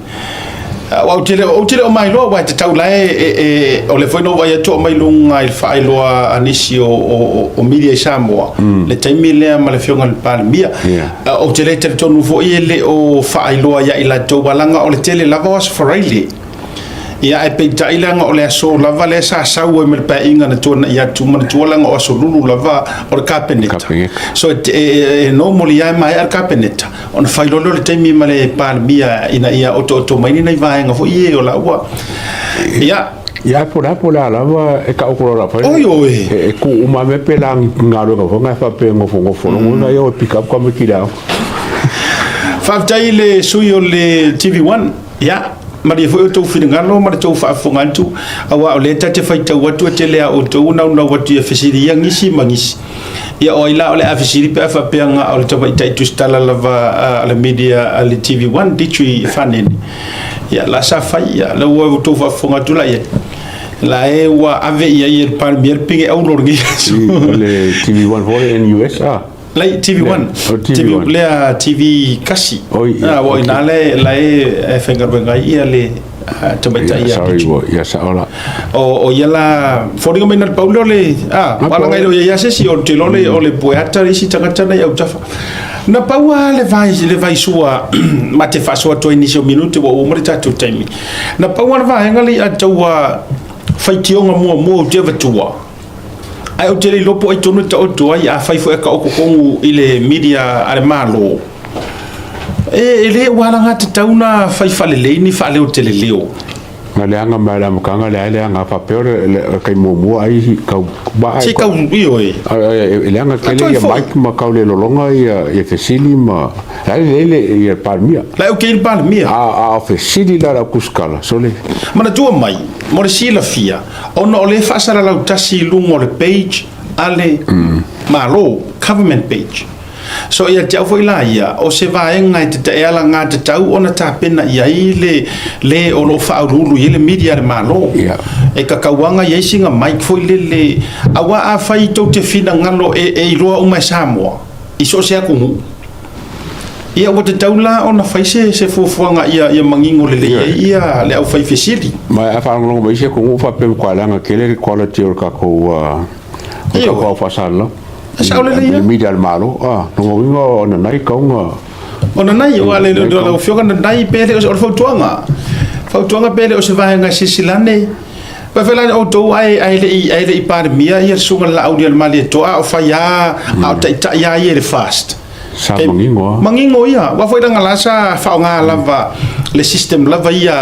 Ou te le ou te le o mailoa aua e tatau la e, e, e o le foi na ou vaai atu o aumai luga i le faailoa a nisi o, o, o media i Samoa mm. le taimi lea ma le afioga i le Palemia. Yeah. Ou te le talitonu foi e le o faailoa ia i latou leaga o le tele lava o Aso Faraile. Ia ae peitai leaga o le aso lava lea sa sau ai ma le paeaiga na tuanai atu, manatua leaga o Aso Lulu lava o le Kapeneta. So e, e, e normally lava e maea le Kapeneta ona fai loa lea o le taimi ma le Palemia ina ia otooto mai ni nai vaega foi ia o la ua ia. Ia po le a po le a lava e taoto loa la fai. Oi oi. E ku uma mea pe la ni galuega foi ngai faapea e nofonofo loa mm. Ia o pick up tamaiti le aoga. Faafetai i le sui o le TV1. Ia, malie foi outou finagalo ma le tou faafofoga atu, aua o lea ta te faitau atu e tele a outou naunau atu ia fesili ia gisi ma gisi. Ia o ai la o le a fesili pe a faapea na o le tamaitai tusitala lava a le media a le TV1 Ditri Fanene. Ia la sa fai, ia la ua outou faafofoga atu la i ai. La e ua ave i ai e le Palemia le pine auro o lenei aso. O le TV1 foi le NUS a. Lai TV1. O TV1. Lea TV kasi. Oi, Ah, ua ina le la e faigaluega ai ia le Tamaitai Ia, ia sorry, Pichi. ua, ia sao la. O ia la foliga mai na le pau lea o le a wala ngai lo ia se si o te lo le o le poeata le isi tagata nei au tafa. Na pau lava le vai le vai sua ma te faasoa atu ai nisi o minute ua uma le tatou taimi. Na pau lava le vaega lea i taua faitioga muamua ou te avatua. Ae ou te le iloa po o ai tonu e taoto ai, afai foi e taototonu i le media a le Malo, e le ua alagatatau ona fai faalelei ni faaleo teleleo. Na leaga mai le amataga leai leaga faapea o le taimi muamua ai kau vaa Se kau ioe. E leaga tele ia mic ma kau le lologa ia fesili ma la e lelei le ia Palemia. La e okay le Palemia. A o fesili la le au tusitala sole. Manatua mai, mo le silafia, Ona o lea e faasalalau tasi i luga o le page a le Malo, government page. So ia te au foi la ia, o se vaega e e alagatatau ona tapena i ai le le o lo o faauluulu i ai le media a le Malo. E kakauaga i ai sina mic foi lele, aua afai tou te finagalo e iloa uma e Samoa i so o se atunuu, Ia ua tatau la ona fai se se fuafuaga ia ia manino lelei ai ia le aufai fesili. Ma a faalogologo mai isi atunuu faapea matua leaga tele le quality o le tatou o le tatou au faasalalau. E sao lelei lava. Media a le Malo, a, lona uiga o nanai tauga. O nanai, aua le lau Afioga nanai pe le o le fautuaga. Fautuaga pe le o se vaega e silasila ane. Faafetai la ia outou ae ae le i ae le i Palemia ia le Susuga i le Laaulialemalietoa a o fai a a o taitai a ia i le FAST. Sa manino a. Manino ia. Aua foi leaga la sa faaaoga lava le system lava ia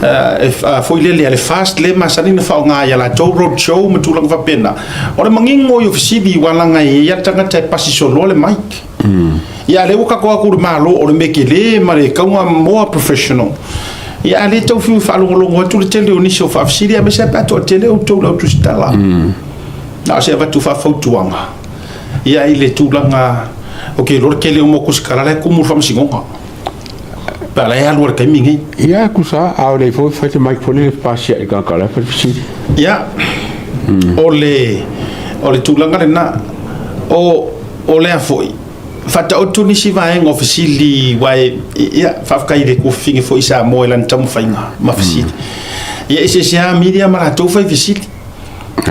a foi lele a le FAST lea e masani ona faaaoga i a latou road show ma tulaga faapena. O le manino ia o fesili aua leaga e i ai lava le tagata e pasi soloa le mic. Ia a lea ua tatou o atu i le Malo o le mea tele ma le tauga more professional. Ia a lea tau fiu e faalogologo atu le tele o nisi o faafesili aemaise lava pe a toatele outou le au tusitala. Na o se avatu faafautuaga ia i le tulaga ou te iloa le tele uma o tusitala la e tumu i le faamasinoga pe a la e alu i le taimi lenei. Ia tusa a o le foi fai te mic foi lele pasia i tagata la e fai fesili. Ia o le tulaga lena o O lea foi, faataoto nisi vaega o fesili aua e, ia, faafetai i le tuafafine foi Samoa i lana taumafaiga ma fesili. Ia, eseese lava media ma latou fai fesili.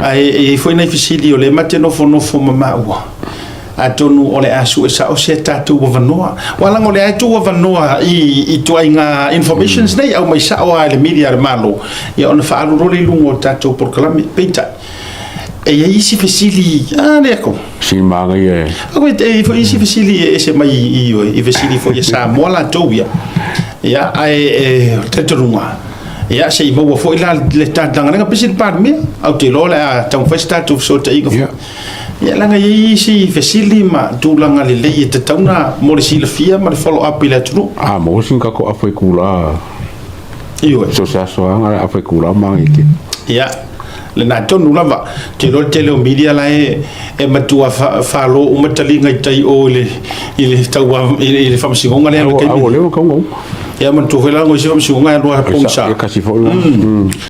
Ae e i ai foi nai fesili o lea ma te nofonofo ma maua, atonu o le a sue sao se tatou avanoa. Aua leaga o lea e tuu avanoa i ituaiga informations nei, aumai sao lava e le media a le Malo, ia ona faaalu loa lea i luga o tatou polokalame. Peitai, E i ai isi fesili, a lea ko. Sini manaia e. Ako e i foi isi fesili e ese mai i i fesili foi e Samoa latou ia. Ia ae e talitonuga. Ia se i maua foi la le talagalega pese le Palemia. Au te iloa o le a taumafai se tatou fesootaiga foi. Ia leaga e i ai isi fesili ma tulaga lelei e tatau ona mo le silafia ma le follow up i le atunuu. A maua sina tatou afa i kula. Ioe. So se aso lava na afa i kula manaia tele. Ia. Lena tonu lava, te iloa le tele o media la e e matua falo uma taliga i tai o i le i le taua i le faamasinoga lea i le taimi. Ua leva ona tau Ia manatua foi la isi faamasinoga e alu lava pogisa. Ia kasi foi la.